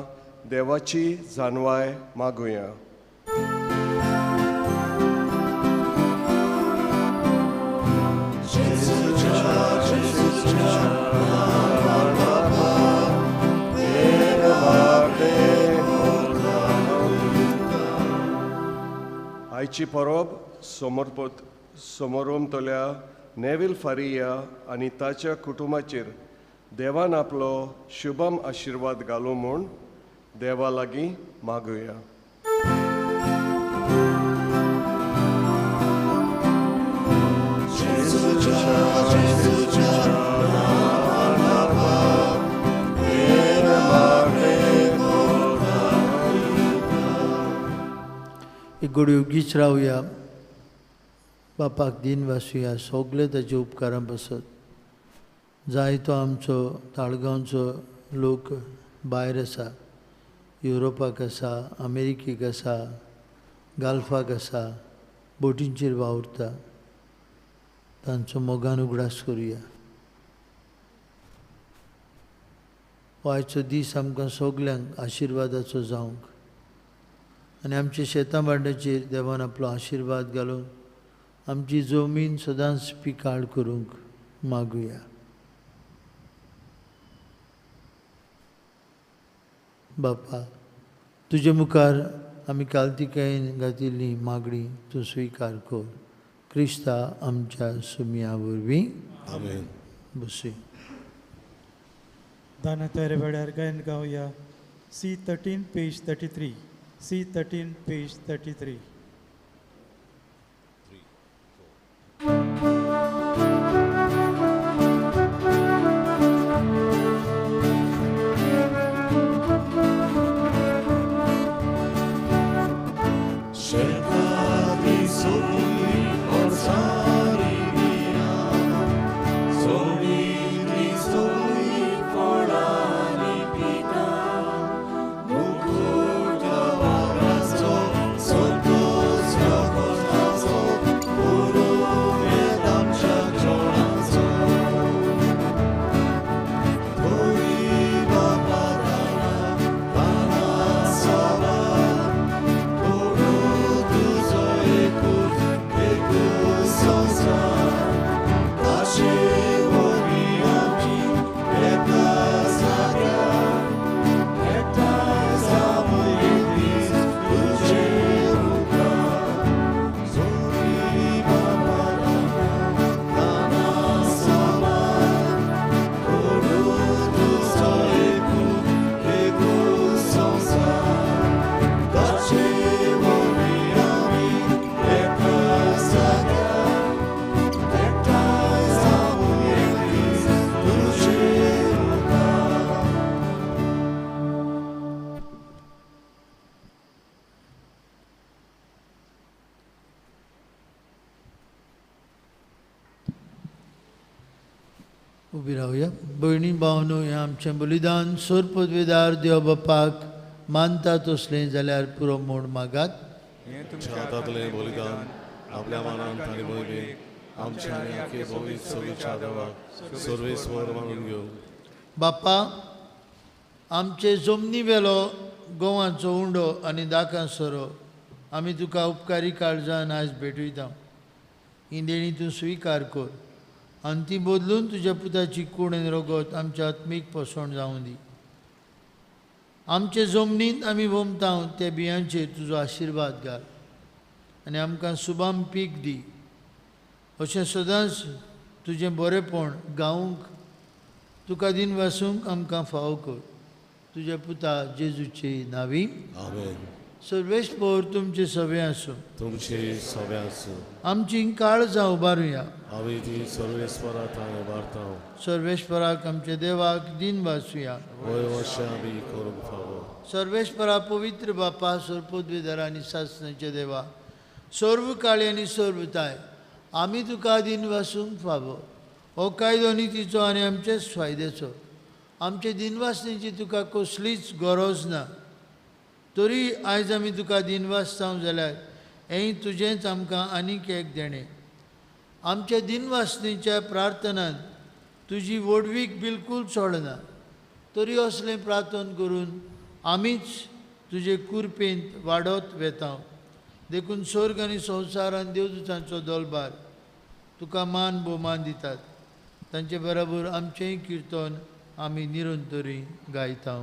देवाची जानवाय मागुया. आयची परब समोरमतल्या नेवील फारिया आनी ताच्या कुटुंबाचेर देवान आपलो शुभम आशिर्वाद घालूं म्हूण देवा लागीं मागुया. एक घडी ओगीच रावया, बापाक दिन वासुया, सगळे ताचे उपकारां बसत. जायतो आमचो ताळगांवचो लोक भायर आसा, युरोपाक आसा, अमेरिकेक आसा, गाल्फाक आसा, बोटींचेर वावुरता. तांचो मोगान उगडास करुया. आयचो दीस आमकां सगल्यांक आशिर्वादाचो जावंक आनी आमच्या शेतां भाटाचेर देवान आपलो आशिर्वाद घालून आमची जमीन सदांच पिकाळ करूंक मागुया. बापा, तुजे मुखार आमी कालतिकायेन घातिल्ली मागणी तूं स्विकार कर. क्रिस्ता आमच्या सुमया वरवीं. आमेन. बसूय. दाना तयारी वेळार गायन गावया. C13 page 33. C13 page 33. 3, 4. उबी रावया. भयणी भावनो, हें आमचें बलिदान सोर पदवेदार देव बापाक मानता तसलें जाल्यार पुरो म्हूण मागात. हातांतलें बलिदान आपल्या मानान आनी मोहिमेन आमच्या आनी आखे भोवीत सगळ्या देवाक सर्वेस्वर मानून घेवं. बापा, आमचे जमनी वेलो गोवाचो उंडो आनी दाकां सोरो आमी तुका उपकारी काळजान आयज भेटयता. ही देणी तूं स्विकार कर आनी ती बदलून तुज्या पुताची कूड आनी रगत आमच्या आत्मीक पोसवण जावं दी. आमचे जमनींत आमी वमता त्या बियांचेर तुजो आशिर्वाद घाल आनी आमकां सुबाम पीक दी. अशें सदांच तुजें बरेंपण गावूंक तुका दिन वासूंक आमकां फावो कर. तुज्या पुता जेजूचे नांवी. आमेन. सर्वेस्पोर तुमचे सवे आसूं. तुमचे सवे आसूं. आमची काळजां उबारुया. आमी ती सर्वेस्परा थंय उबारता. सर्वेस्पराक आमच्या देवाक दिन वाचुया. वय अशें आमी करूंक फावो. सर्वेस्परा पवित्र बापा, सर्वपदवीधर आनी सासणाचे देवा, सर्व काळी आनी सर्वताय आमी तुका दिन वासूंक फावो. हो कायदो नितीचो आनी आमचेच फायद्याचो. आमचे दिनवासणेची तुका कसलीच गरज ना, तरी आयज आमी तुका दिनवासता जाल्यार हें तुजेंच आमकां आनीक एक देणें. आमच्या दिनवासणेच्या प्रार्थनान तुजी व्हडवीक बिलकूल सोडना, तरी असलें प्रार्थन करून आमीच तुजे कुरपेंत वाडत वेता. देखून स्वर्ग आनी संवसार आनी देवदूतांचो दलबार तुका मान भोवमान दितात. तांचे बराबर आमचेंय किर्तन आमी निरंतरी गायता.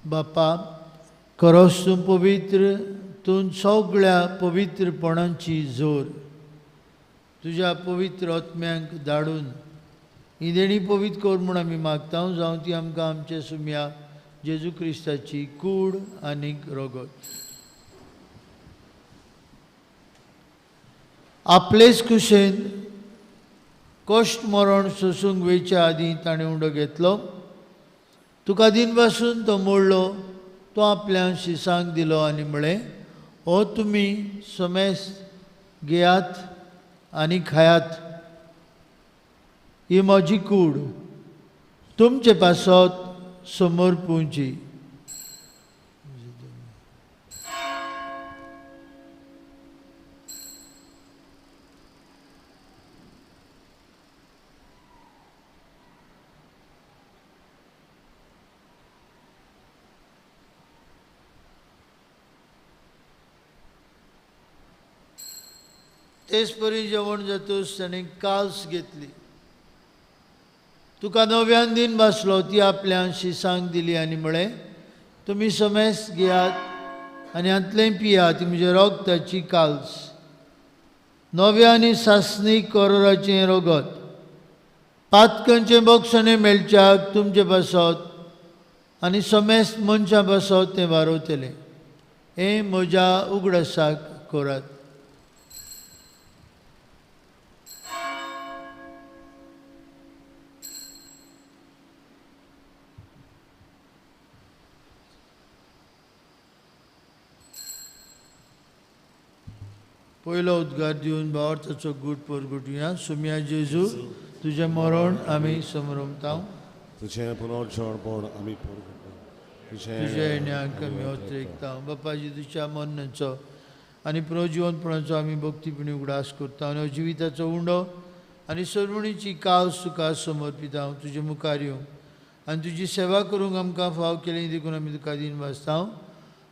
बापा, खरोच तूं पवित्र, तूं सगळ्या पवित्रपणाची जोर. तुज्या पवित्र आत्म्यांक धाडून ही देणी पवित्र कर म्हूण आमी मागता. जावं ती आमकां आमच्या सुम्या जेजू क्रिस्ताची कूड आनीक रगत. आपलेच कुशेन कश्ट मरण सोसूंक वयच्या आदीं ताणें उंडो घेतलो. तुका दिनवासून तो मोडलो, तो आपल्या शिसांक दिलो आनी म्हळें, हो तुमी समेस्त घेयात आनी खायात, ही म्हजी कूड तुमचे पासत समर्पूंची. तेच परी जेवण जातूच ताणें काल्स घेतली. तुका नव्यान दिन बसलो, ती आपल्या शिसांक दिली आनी म्हळें, तुमी समेस्त घेयात आनी हांतलें पियात, ती म्हज्या रगताची काल्स, नव्या आनी सासणीक करोराचें रगत, पातकांचें बक्षणें मेळच्याक तुमचे पासत आनी समेस्त मनशां पासत तें वारवतलें. हें म्हज्या उगडासाक करात. पयलो उद्गार दिवन भावार्थाचो गूट परगुटया. सुम्या जेजू, तुजें मरण आमी समरमता, तुजें पुनर्जणपण आमी परगुटा, तुज्या येण्याक आमी अतिरेकता. बापा जेजूच्या मरणाचो आनी प्रजीवनपणाचो आमी भक्तीपणी उगडास करता आनी जिविताचो उंडो आनी सर्वणीची कावस तुका समर्पिता. तुजे मुखार येवंक आनी तुजी सेवा करूंक आमकां फाव केली देखून आमी तुका दिन वाचता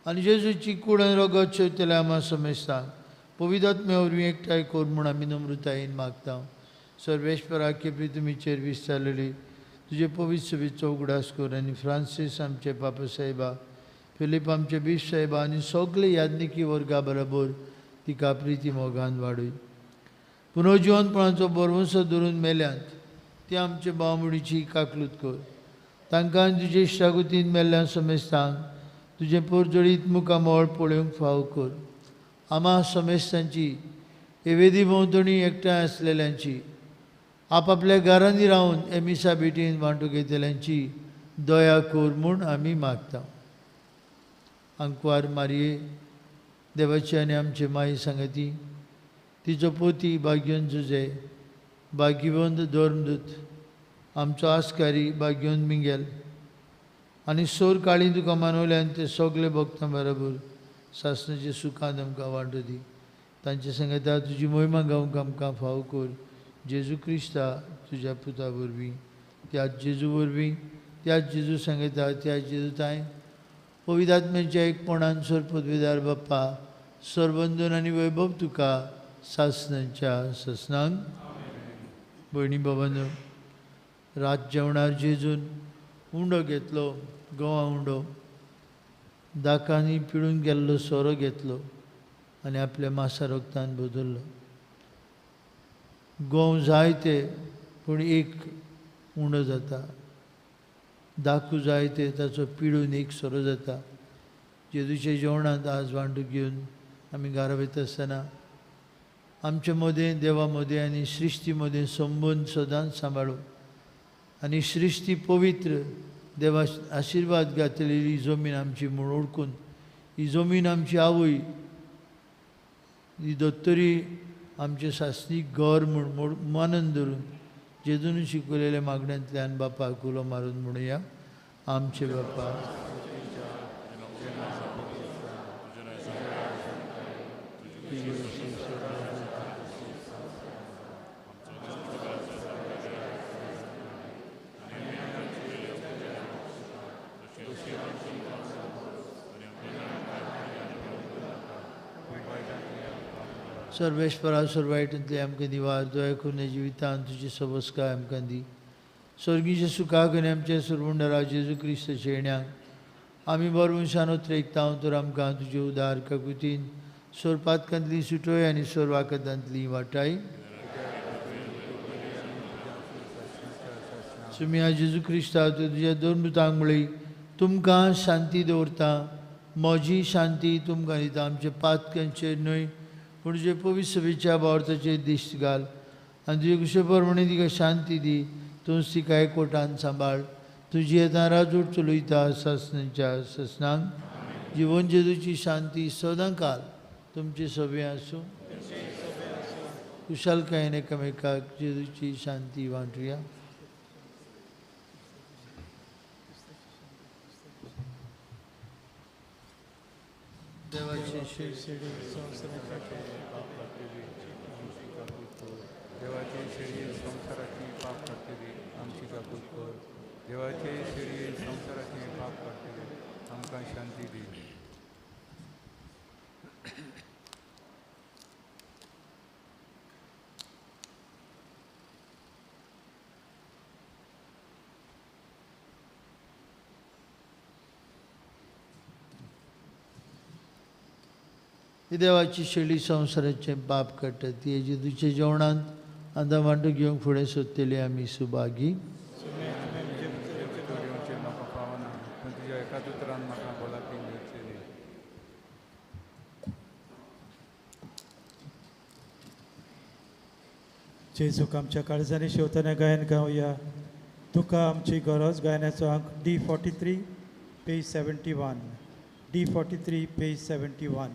आनी जेजूची कूड आनी रगत शेवतल्या आमा समेस्तांक पवित्र आत्म्या वरवीं एकठांय कर म्हूण आमी नम्रतायेन मागता. सर्वेश्वराक केपी तुमीचेर विस्तारलेली तुजे पवित्र सभेचो उगडास कर आनी फ्रांसीस आमचे पापा साहेबा, फिलीप आमचे बीश साहेबा आनी सगळे याज्ञिकी वर्गा बरोबर तिका प्रिती मोगान वाडय. पुनर्जिवनपणाचो भरवंसो धरून मेल्यांत ते आमचे भावमणीची काकलूत कर. तांकां तुजे इश्टागतीन मेल्ल्या समेस्तांक तुजें पोरजळीत मुखामळ पळोवंक फाव कर. आमा समेस्तांची हे वेदी भोंवतणी एकठांय आसलेल्यांची आपापल्या घरांनी रावन एमिसा भेटीन वांटो घेतल्यांची दया कर म्हूण आमी मागता. आंकवार मारये देवाची आनी आमचे माई सांगती तिचो पोती भाग्योन जुजे भाग्यवंत धर्मदूत आमचो आस्कारी भाग्योन मिंगेल आनी सोर काळी तुका मानवल्यान ते सगळे भक्तां बरोबर सासणाचे सुखान आमकां वांटो दी. तांचे सांगता तुजी मोहिमा गावंक आमकां फाव कर. जेजू क्रिस्ता तुज्या पुता वरवीं त्याच जेजू वरवीं त्याच जेजू सांगता त्याच जेजू तांय पवित्र आत्म्याच्या एकपणान सर पदवेदार बाप्पा सरबंधन आनी वैभव तुका सासणाच्या ससनांक. भयणी बाबांनो, रात जेवणार जेजून उंडो घेतलो, गोवा उंडो दाकांनी पिळून गेल्लो सोरो घेतलो आनी आपल्या मासा रक्तान बदल्लो. गोंव जाय ते पूण एक उंडो जाता, दाकू जाय ते ताचो पिळून एक सोरो जाता. जेजूच्या जेवणांत आज वांटू घेवन आमी घरा वयता आसतना आमचे मदें देवा मदें आनी सृश्टी मदें संबंद सदांच सांबाळू आनी सृश्टी पवित्र देवा आशिर्वाद घातलेली जमीन आमची म्हूण ओळखून ही जमीन आमची आवय ही दत्तरी आमचें सासणीक घर म्हूण मानून धरून जेजून शिकयलेल्या मागण्यांतल्यान बापाक उलो मारून म्हणुया, आमचे बापा. सर्वेश्वरा सर्वायटांतले आमकां दिवार दया करून जिवितान तुजी सबस्काय आमकां दी. स्वर्गीच्या सुखाक आनी आमच्या सुरवंडरा जेजू क्रिस्त शेण्याक आमी बरवंशान उतरेकता तर आमकां तुजे उदार काकुतीन सोरपातकांतली सुटोय आनी सोरवाकतांतली वाटाय. सुमिया जेजू क्रिस्ता तुज्या दोन दुतांक म्हळी तुमकां शांती दवरता, म्हजी शांती तुमकां दिता. आमचे पातकांचेर न्हय पूण तुजे पवित्र सभेच्या भावार्थाचेर दिश्ट घाल आनी तुजे कुशे प्रमाणे तिका शांती दी. तूंच तिका एकवटान सांबाळ. तुजी येता राजूट चलयता सासणाच्या ससनांक. जिवन जेजूची शांती सदां काल तुमचे सभे आसूं. कुशालकायेन एकामेकाक जेजूची शांती वांटुया. देवाचे देवाचे शरीर संवसाराची पाप काडटली आमची काकूत कर. देवाचे शरीर संवसाराची पाप काडटली आमकां शांती दी. देवाची शेळी संवसाराचें पाप काडटा ती जेजूच्या जेवणांत आतां वांटो घेवंक फुडें सोदतली आमी सुभागी. म्हाका पावना पूण तुज्या एकाच उतरान म्हाका भलायकी मेळचेली. जेजूक आमच्या काळजांनी शेवतना गायन गावया. तुका आमची गरज गायनाचो अंक D43 page 71. D43 page 71.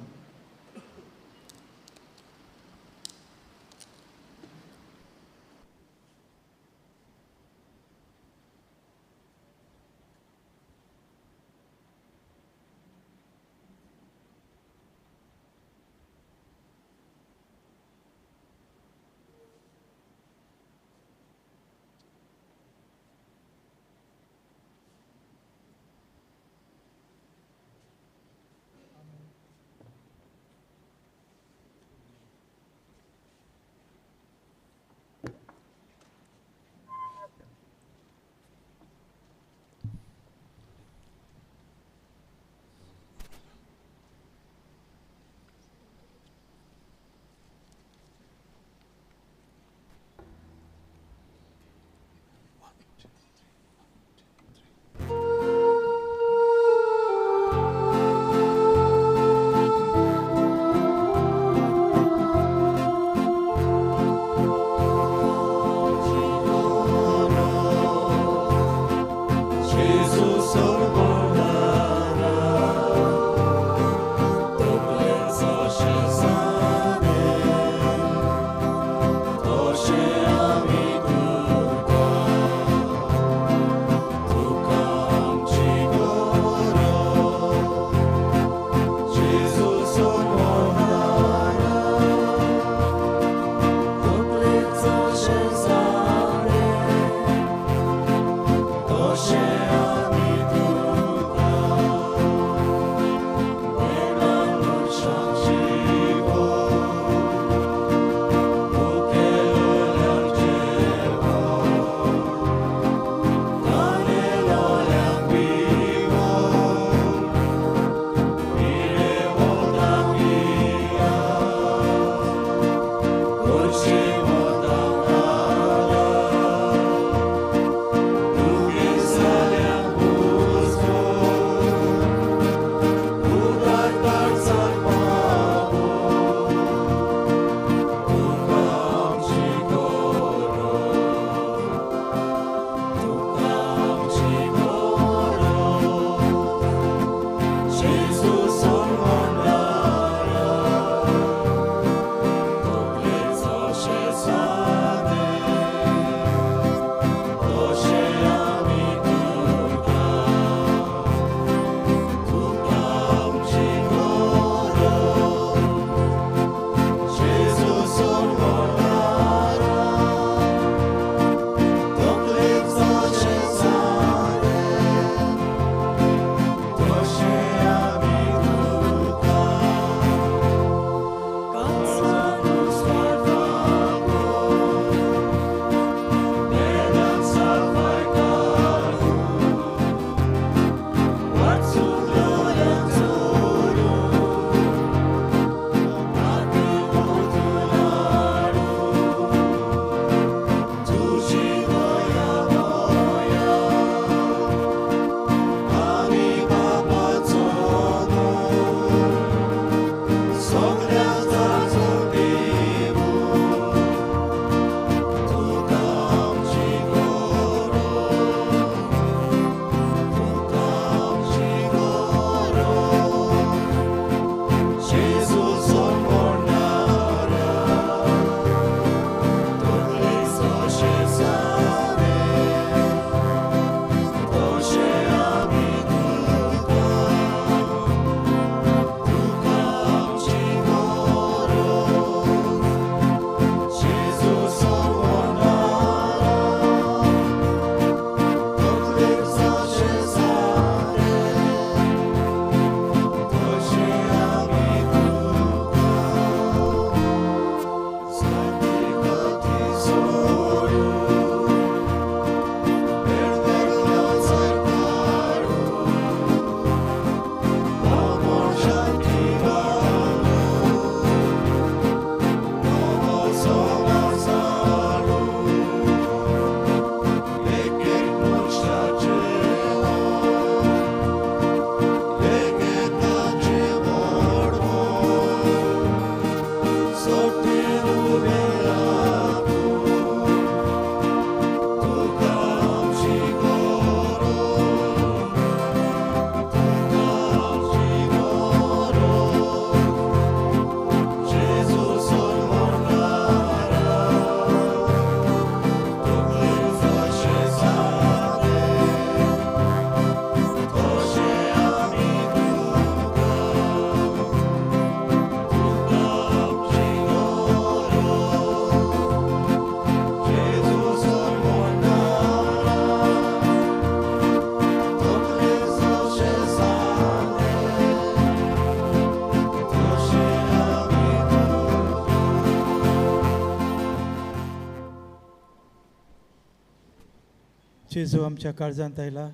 जेजू आमच्या काळजांत आयला,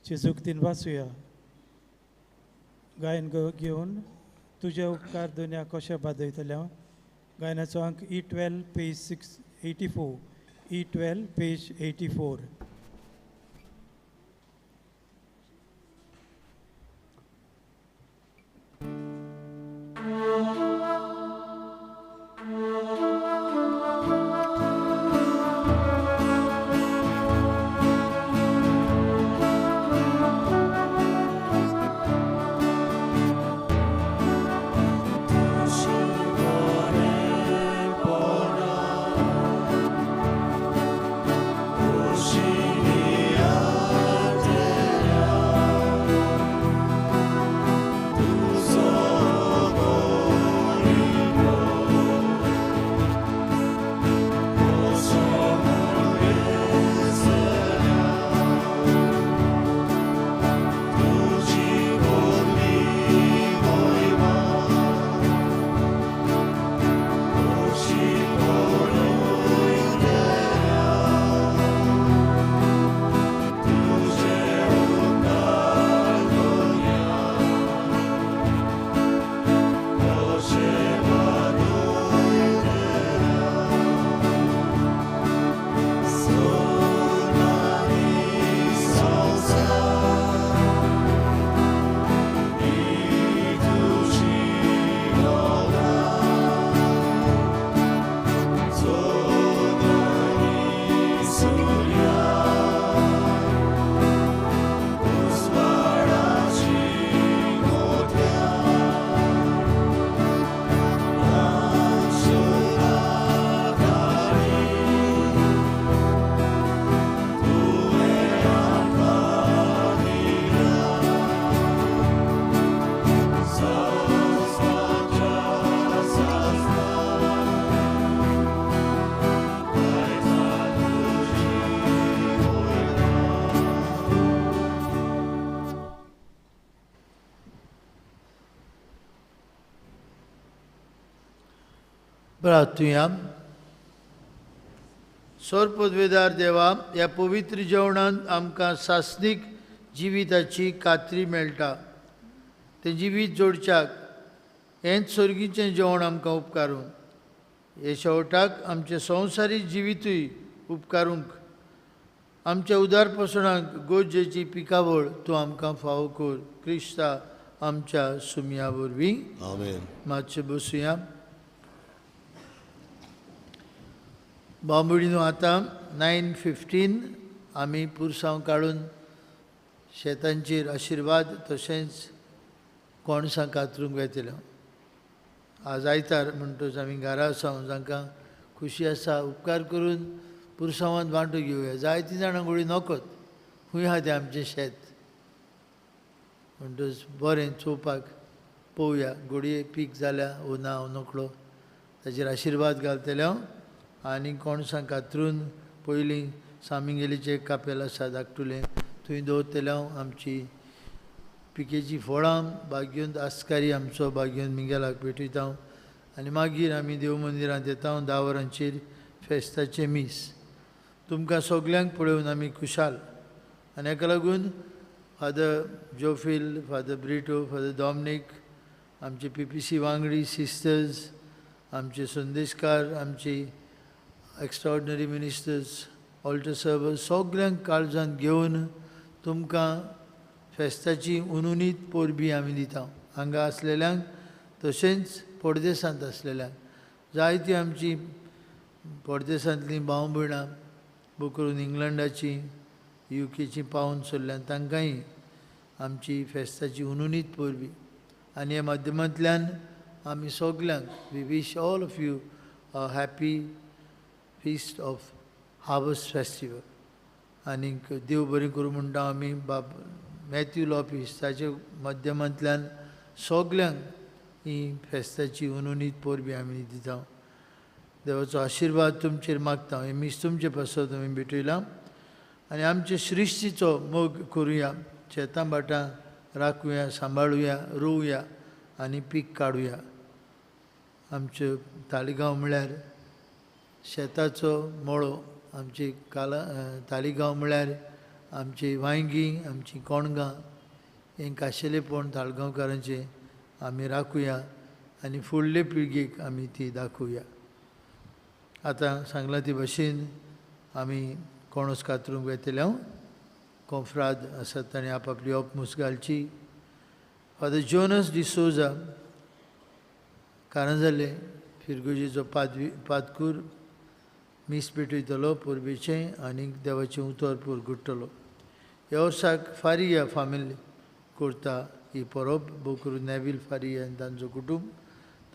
जेजूक तीन वाचुया. गायन घेवन तुजे उपकार दुनिया कशें बादयतले हांव. गायनाचो अंक E12 page 684, E12 page 84. प्रार्थुया. सोरपदवेदार देवा, ह्या पवित्र जेवणांत आमकां सासणीक जिविताची खात्री मेळटा. तें जिवीत जोडच्याक हेंच सर्गीचें जेवण आमकां उपकारूं. हे शेवटाक आमचें संवसारीक जिवितूय उपकारूंक आमच्या उदारपसणाक गोजेची पिकावळ तूं आमकां फावो कर. क्रिस्ता आमच्या सुमया वरवीं. आमेन. मातशें बसुया. बांबोळीनो आतां 9:15 आमी पुरसांव काडून शेतांचेर आशिर्वाद तशेंच कोणसां कातरूंक वेतले. आज आयतार म्हणटच आमी घरा आसा, जांकां खुशी आसा उपकार करून पुरसांवांत वांटो घेवया. जायतीं जाणां गोळी नोकत खूंय आहा तें आमचें शेत, म्हणटच बरें चोवपाक पळोवया घोडये पीक जाल्या ओ ना हांव नकळो. ताचेर आशिर्वाद घालतले हांव. आनी कोणसां कातरून पयलीं सामिंगेलीचें कापेल आसा धाकटुलें थंय दवरतलें हांव. आमची पिकेचीं फळां बागयोन आस्कारी आमचो बागयोन मिंगेलाक पेटयता हांव. आनी मागीर आमी देव मंदिरांत येता 10 वरांचेर फेस्ताचें मीस. तुमकां सगल्यांक पळोवन आमी खुशाल. आनी हाका लागून Father Jophil, Father Brito, Father Dominic, आमचे PPC वांगडी सिस्टर्स, आमचे संदेशकार, आमची एक्स्ट्राऑर्डिनरी मिनिस्टर्स, ऑल्टर सर्वर्स सगल्यांक काळजांत घेवन तुमकां फेस्ताची उनुनीत परबी आमी दिता. हांगा आसलेल्यांक तशेंच परदेसांत आसलेल्यांक. जायतीं आमची परदेसांतलीं भाव भयणां करून इंग्लंडाची युकेची पावून सोडल्यान तांकांय आमची फेस्ताची उनुनीत परबी. आनी ह्या माध्यमांतल्यान आमी सगल्यांक we wish all of you a happy feast of harvest festival. आनीक देव बरें करूं म्हणटा आमी बाब मॅथ्यू लॉपीस ताच्या माध्यमांतल्यान सगल्यांक ही फेस्ताची उनुनीत परबी आमी दिता. देवाचो आशिर्वाद तुमचेर मागता. हें मीस तुमचे पासत आमी भेटयलां आनी आमचे सृश्टीचो मोग करुया. शेतां भाटां राखुया, सांबाळुया, रोवया आनी पीक काडुया. आमच्यो तालिगांव म्हळ्यार शेताचो मळो आमची काला तालिगांव म्हळ्यार आमची वांयगी, आमची कोणगां हें खाशेलेपण ताळगांवकारांचें आमी राखुया आनी फुडले पिळगेक आमी ती दाखोवया. आतां सांगलां ते भशेन आमी कोणूस कातरूंक वेतले. हांव कोंफ्राद आसात ताणें आपआपली ओपमूस घालची. फादर जोनस डिसोजा कारांजाले फिरगुजेचो पादकूर मीस पेटयतलो परबेचें आनी देवाचें उतर पुरगुट्टलो. ह्या वर्साक फारिया फामिली करता ही परब, बोकरू नेवील फारिया आनी तांचो कुटूंब,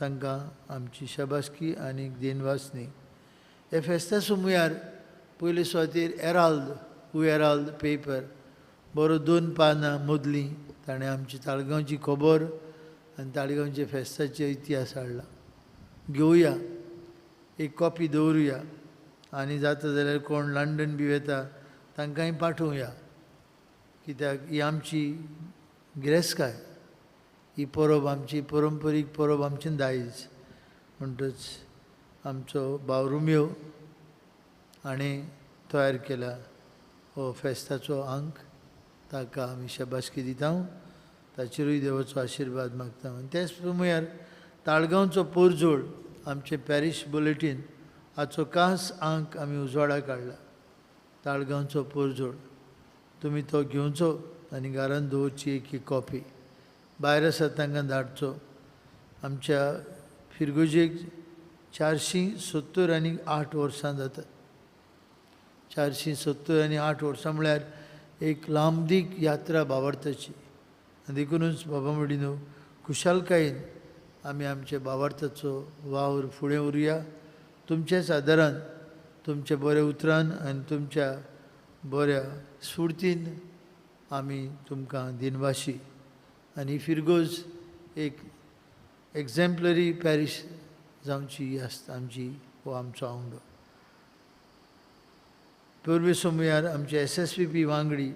तांकां आमची शाबासकी आनी देनवासनी. हे फेस्ता सुमयार पयले सुवातेर एराल्द एराल्द पेपर बरो 2 पानां मदलीं ताणें आमची ताळगांवची खबर आनी ताळगांवचे फेस्ताचे इतिहास हाडला. घेवया, एक कॉपी दवरुया आनी जाता जाल्यार कोण लंडन बी वता तांकांय पाठोवया, कित्याक ही आमची गिरेस्तकाय, ही परब आमची परंपरीक परब, आमचें दायज. म्हणटच आमचो भाव रोमियो हाणें तयार केला हो फेस्ताचो आंक, ताका आमी शाबासकी दिता, ताचेरूय देवाचो आशिर्वाद मागता. आनी तेच प्रमाण ताळगांवचो पोरजोड आमचें पॅरीश बुलेटीन हाचो खास आंक आमी उजवाडा काडला. ताळगांवचो पोरजोड तुमी तो घेवचो आनी घरान दवरची एक एक कॉपी, भायर आसा तांकां धाडचो. आमच्या फिरगुजेक 478 वर्सां जातात. 478 वर्सां म्हळ्यार एक लांबदीक यात्रा बाबार्थाची. आनी देखुनूच बाबा म्हणिनू खुशालकायेन आमी आमच्या बाबार्थाचो वावर फुडें व्हरुया. तुमच्याच आदारान, तुमच्या बऱ्या उतरान आनी तुमच्या बऱ्या स्फुर्तीन आमी तुमकां दिनवाशी. आनी फिरगोज एक एग्झॅम्पलरी पॅरीश जावची ही आसता आमची, हो आमचो आवंडो. पूर्वी सोमयार आमचे SSVP वांगडी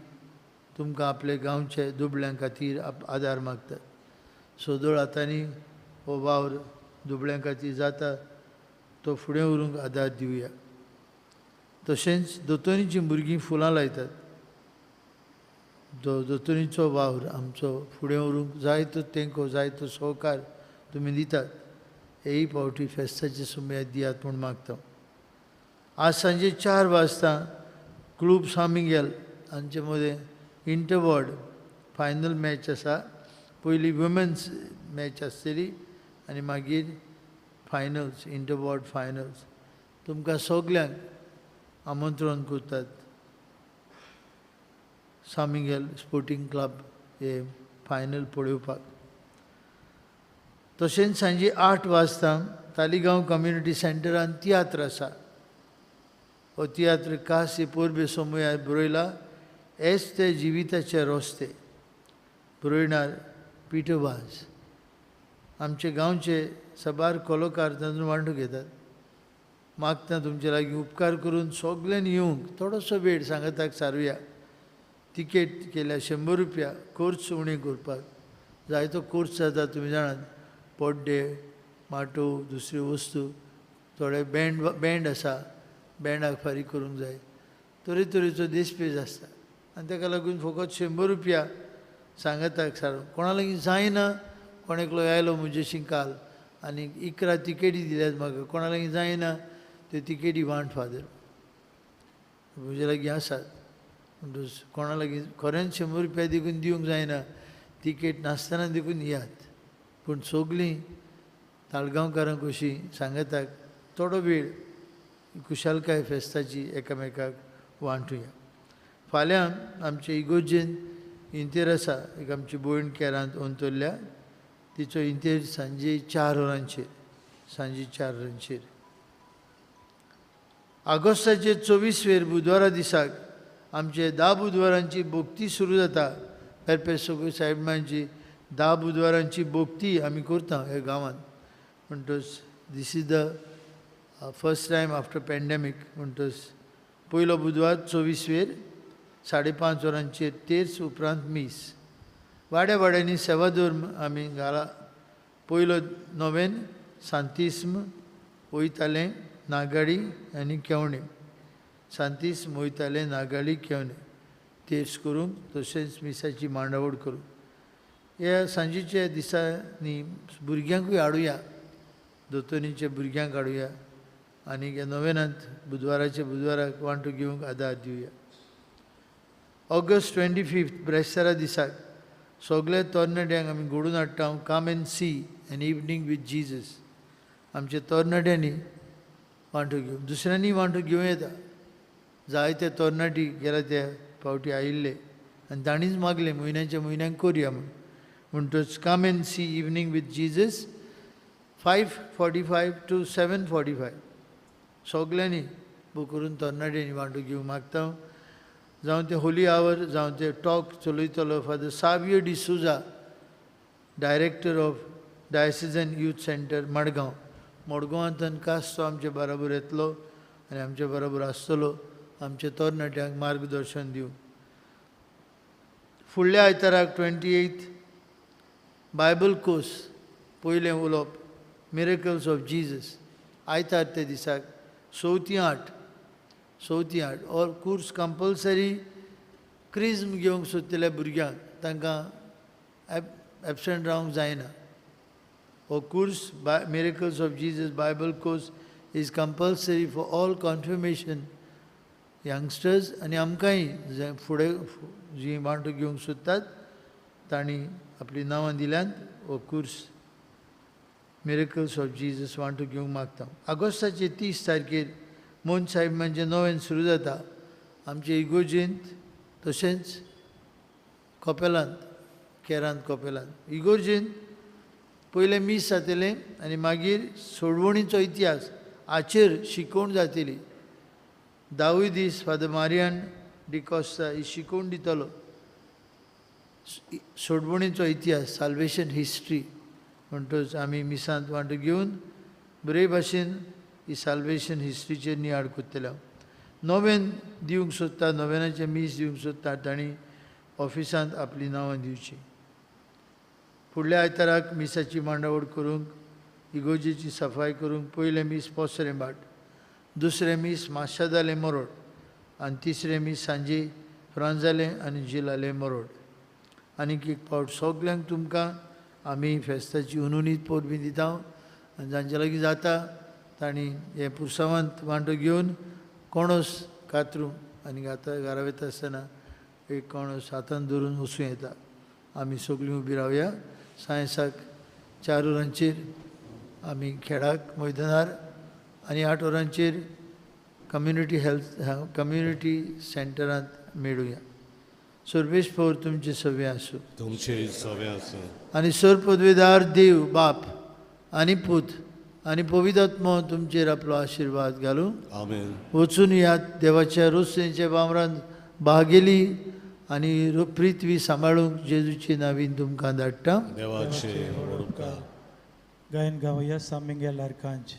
तुमकां आपले गांवचे दुबळ्यां खातीर आदार मागतात. सदोळ हातांनी हो वावर दुबळ्यां खातीर जाता तो फुडें व्हरूंक आदार दिवया. तशेंच दोतोनीचीं भुरगीं फुलां लायतात, दोतोनीचो वावर आमचो फुडें व्हरूंक जायतो तेंको, जायतो सहकार तुमी दितात. हेय पावटी फेस्ताचे सुमयात दियात म्हूण मागता. आज सांजे 4 वाजता क्लूब सामिगेल हांचे मदें इंटरवॉर्ड फायनल मॅच आसा. पयली वुमेन्स मॅच आसतली आनी मागीर फायनल्स, इंटरवॉर्ड फायनल्स. तुमकां सगल्यांक आमंत्रण करतात सामिगेल स्पोर्टींग क्लब हे फायनल पळोवपाक. तशेंच सांजे 8 वाजता तालिगांव कम्युनिटी सेंटरान तियात्र आसा. हो तियात्र खास हे पोरबे सोमयार बरयला, एस ते जिविताचे रस्ते, बरयणार पिटर वाज. आमचे गांवचे साबार कलाकार तातूंत वांटो घेतात. मागता तुमचे लागीं उपकार करून सगल्यांनी येवंक थोडोसो वेळ सांगाताक सारुया. तिकेट केल्या 100 रुपया, कोर्स उणें करपाक जायतो कोर्स जाता तुमी जाणात, पड्डे, माटोव, दुसऱ्यो वस्तू, थोडे बँड आसा, बँडाक फारीक करूंक जाय, तरेतरेचो देशपेज आसता. आनी ताका लागून फकत 100 रुपया सांगाताक सारू. कोणा लागीं जायना, कोण एकलो आयलो म्हजेशी काल आनी 11 तिकेटी दिल्यात म्हाका, कोणा लागीं जायना त्यो तिकेटी वांट फादर, म्हजे लागीं आसात. म्हणटच कोणा लागीं खरेंच 100 रुपया देखून दिवंक जायना, तिकेट नासतना देखून येयात. पूण सगलीं ताळगांवकारांक कशी सांगाताक थोडो वेळ खुशालकाय फेस्ताची एकामेकाक वांटुया. फाल्यां आमचे इगोर्जेन इंतेर आसा, एक आमची भयण केरांत अंतरल्या, तिचो इंतेर सांजे 4 वरांचेर, सांजे 4 वरांचेर. ऑगस्टाचे 24 वेर बुधवारा दिसाक आमचे 10 बुधवारांची भक्ती सुरू जाता. पेरपेर साहेबांची 10 बुधवारांची भक्ती आमी करता ह्या गांवांत. म्हणटच this is the first time after pandemic. म्हणटच पयलो बुधवार 24 वेर 5:30 वरांचेर तेर्स, उपरांत मीस. वाड्या वाड्यांनी सेवाधर्म आमी घाला. पयलो नोवेन सांतिस्म, वयतालें, नागाडी आनी केवणें. सांतीस मोयताले नागाळी केवने तेर्स करूंक तशेंच मिसाची मांडावळ करूंक. ह्या सांजेच्या दिसांनी भुरग्यांकूय हाडुया, दोतोनीच्या भुरग्यांक हाडुया आनी ह्या नोवेनांत बुधवाराच्या बुधवाराक वांटो घेवंक आदार दिवया. ऑगस्ट 25 ब्रेस्तारा दिसाक सगल्या तरणाट्यांक आमी घडून हाडटा come and see an evening with Jesus. आमच्या तरणाट्यांनी वांटो घेवं, दुसऱ्यांनी वांटो घेवं येता. जायते तरणाटी गेल्या त्या फावटी आयिल्ले आनी तांणीच मागलें म्हयन्याच्या म्हयन्याक करुया म्हूण. म्हणटच come and see evening with Jesus 5:45 to 7:45 सगल्यांनी बूक करून तरणाट्यांनी वांटो घेवंक मागता. जावं तें होली our, जावं तें टॉक चलयतलो Father Savio D'Souza, director of diocesan youth centre Madgaon. मडगांवांतल्यान कास तो आमचे बराबर येतलो आनी आमचे बराबर आसतलो आमच्या तरणाट्यांक मार्गदर्शन दिवंक. फुडल्या आयताराक 28 बायबल कोर्स पयलें उलोवप मिरेकल्स ऑफ जीजस आयतार ते दिसाक 6 ते 8, 6 ते 8 ऑर कोर्स कंपल्सरी. क्रिज्म घेवंक सोदतल्या भुरग्यांक तांकां एबसेंट रावंक जायना. हो course miracles of Jesus Bible course is compulsory for all confirmation youngsters आनी आमकांय जे फुडें जीं वांटो घेवंक सोदतात तांणी आपलीं नांवां दिल्यांत. हो कोर्स मिरेकल्स ऑफ जीजस वांटो घेवंक मागता. ऑगस्टाचे 30 तारखेर मोन साहेब म्हणजे नोवेन सुरू जाता आमचे इगोर्जेंत तशेंच कपेलांत, केरांत कपेलांत. इगोर्जेंत पयलें मीस जातलें आनी मागीर सोडवणीचो इतिहास हाचेर शिकोवण जातली. 10 दीस फादर मारियान डिकॉस्ता ही शिकोवण दितलो सोडवणीचो इतिहास, साल्वेशन हिस्ट्री. म्हणटच आमी मिसांत वांटो घेवन बरे भाशेन ही साल्वेशन हिस्ट्रीचेर नियाळ करतले. नोवेन दिवंक सोदता, नोवेनाचें मीस दिवंक सोदता तांणी ऑफिसांत आपलीं नांवां दिवचीं. फुडल्या आयताराक मिसाची मांडावळ करूंक, इगोर्जेची सफाय करूंक पयलें मीस पोसरें भाट, दुसरें मीस माशादालें मोरोड आनी तिसरें मीस सांजे फ्रांजालें आनी जिलालें मोरोड. आनीक एक फावट सगल्यांक तुमकां आमी फेस्ताची हुनहुनीत परबीं दिता आनी जांचे लागीं जाता तांणी हे पुरसांवांत वांटो घेवन कोणोस कातरूं आनी आतां घरा वता आसतना एक कोणोस हातान धरून वचूं येता. आमी सगळीं उबी रावया. सायन्साक 4 वरांचेर आमी खेळाक मैदानार आनी 8 वरांचेर कम्युनिटी हेल्थ कम्युनिटी सेंटरांत मेळुया. सर्वेस्पर तुमचे सवे आसूं, तुमचे सवे आसूं. आनी सर पदवेदार देव बाप आनी पूत आनी पवित्र तुमचेर आपलो आशिर्वाद घालूं. आमेन. वचून यात देवाच्या रोसणेच्या वावरांत भागेली आनी पृथ्वी सांबाळूंक जेजूचे नावीन तुमकां धाडटा. देवाचे व्हड उपकार. गायन गावया सामिंगेल आर्कांज.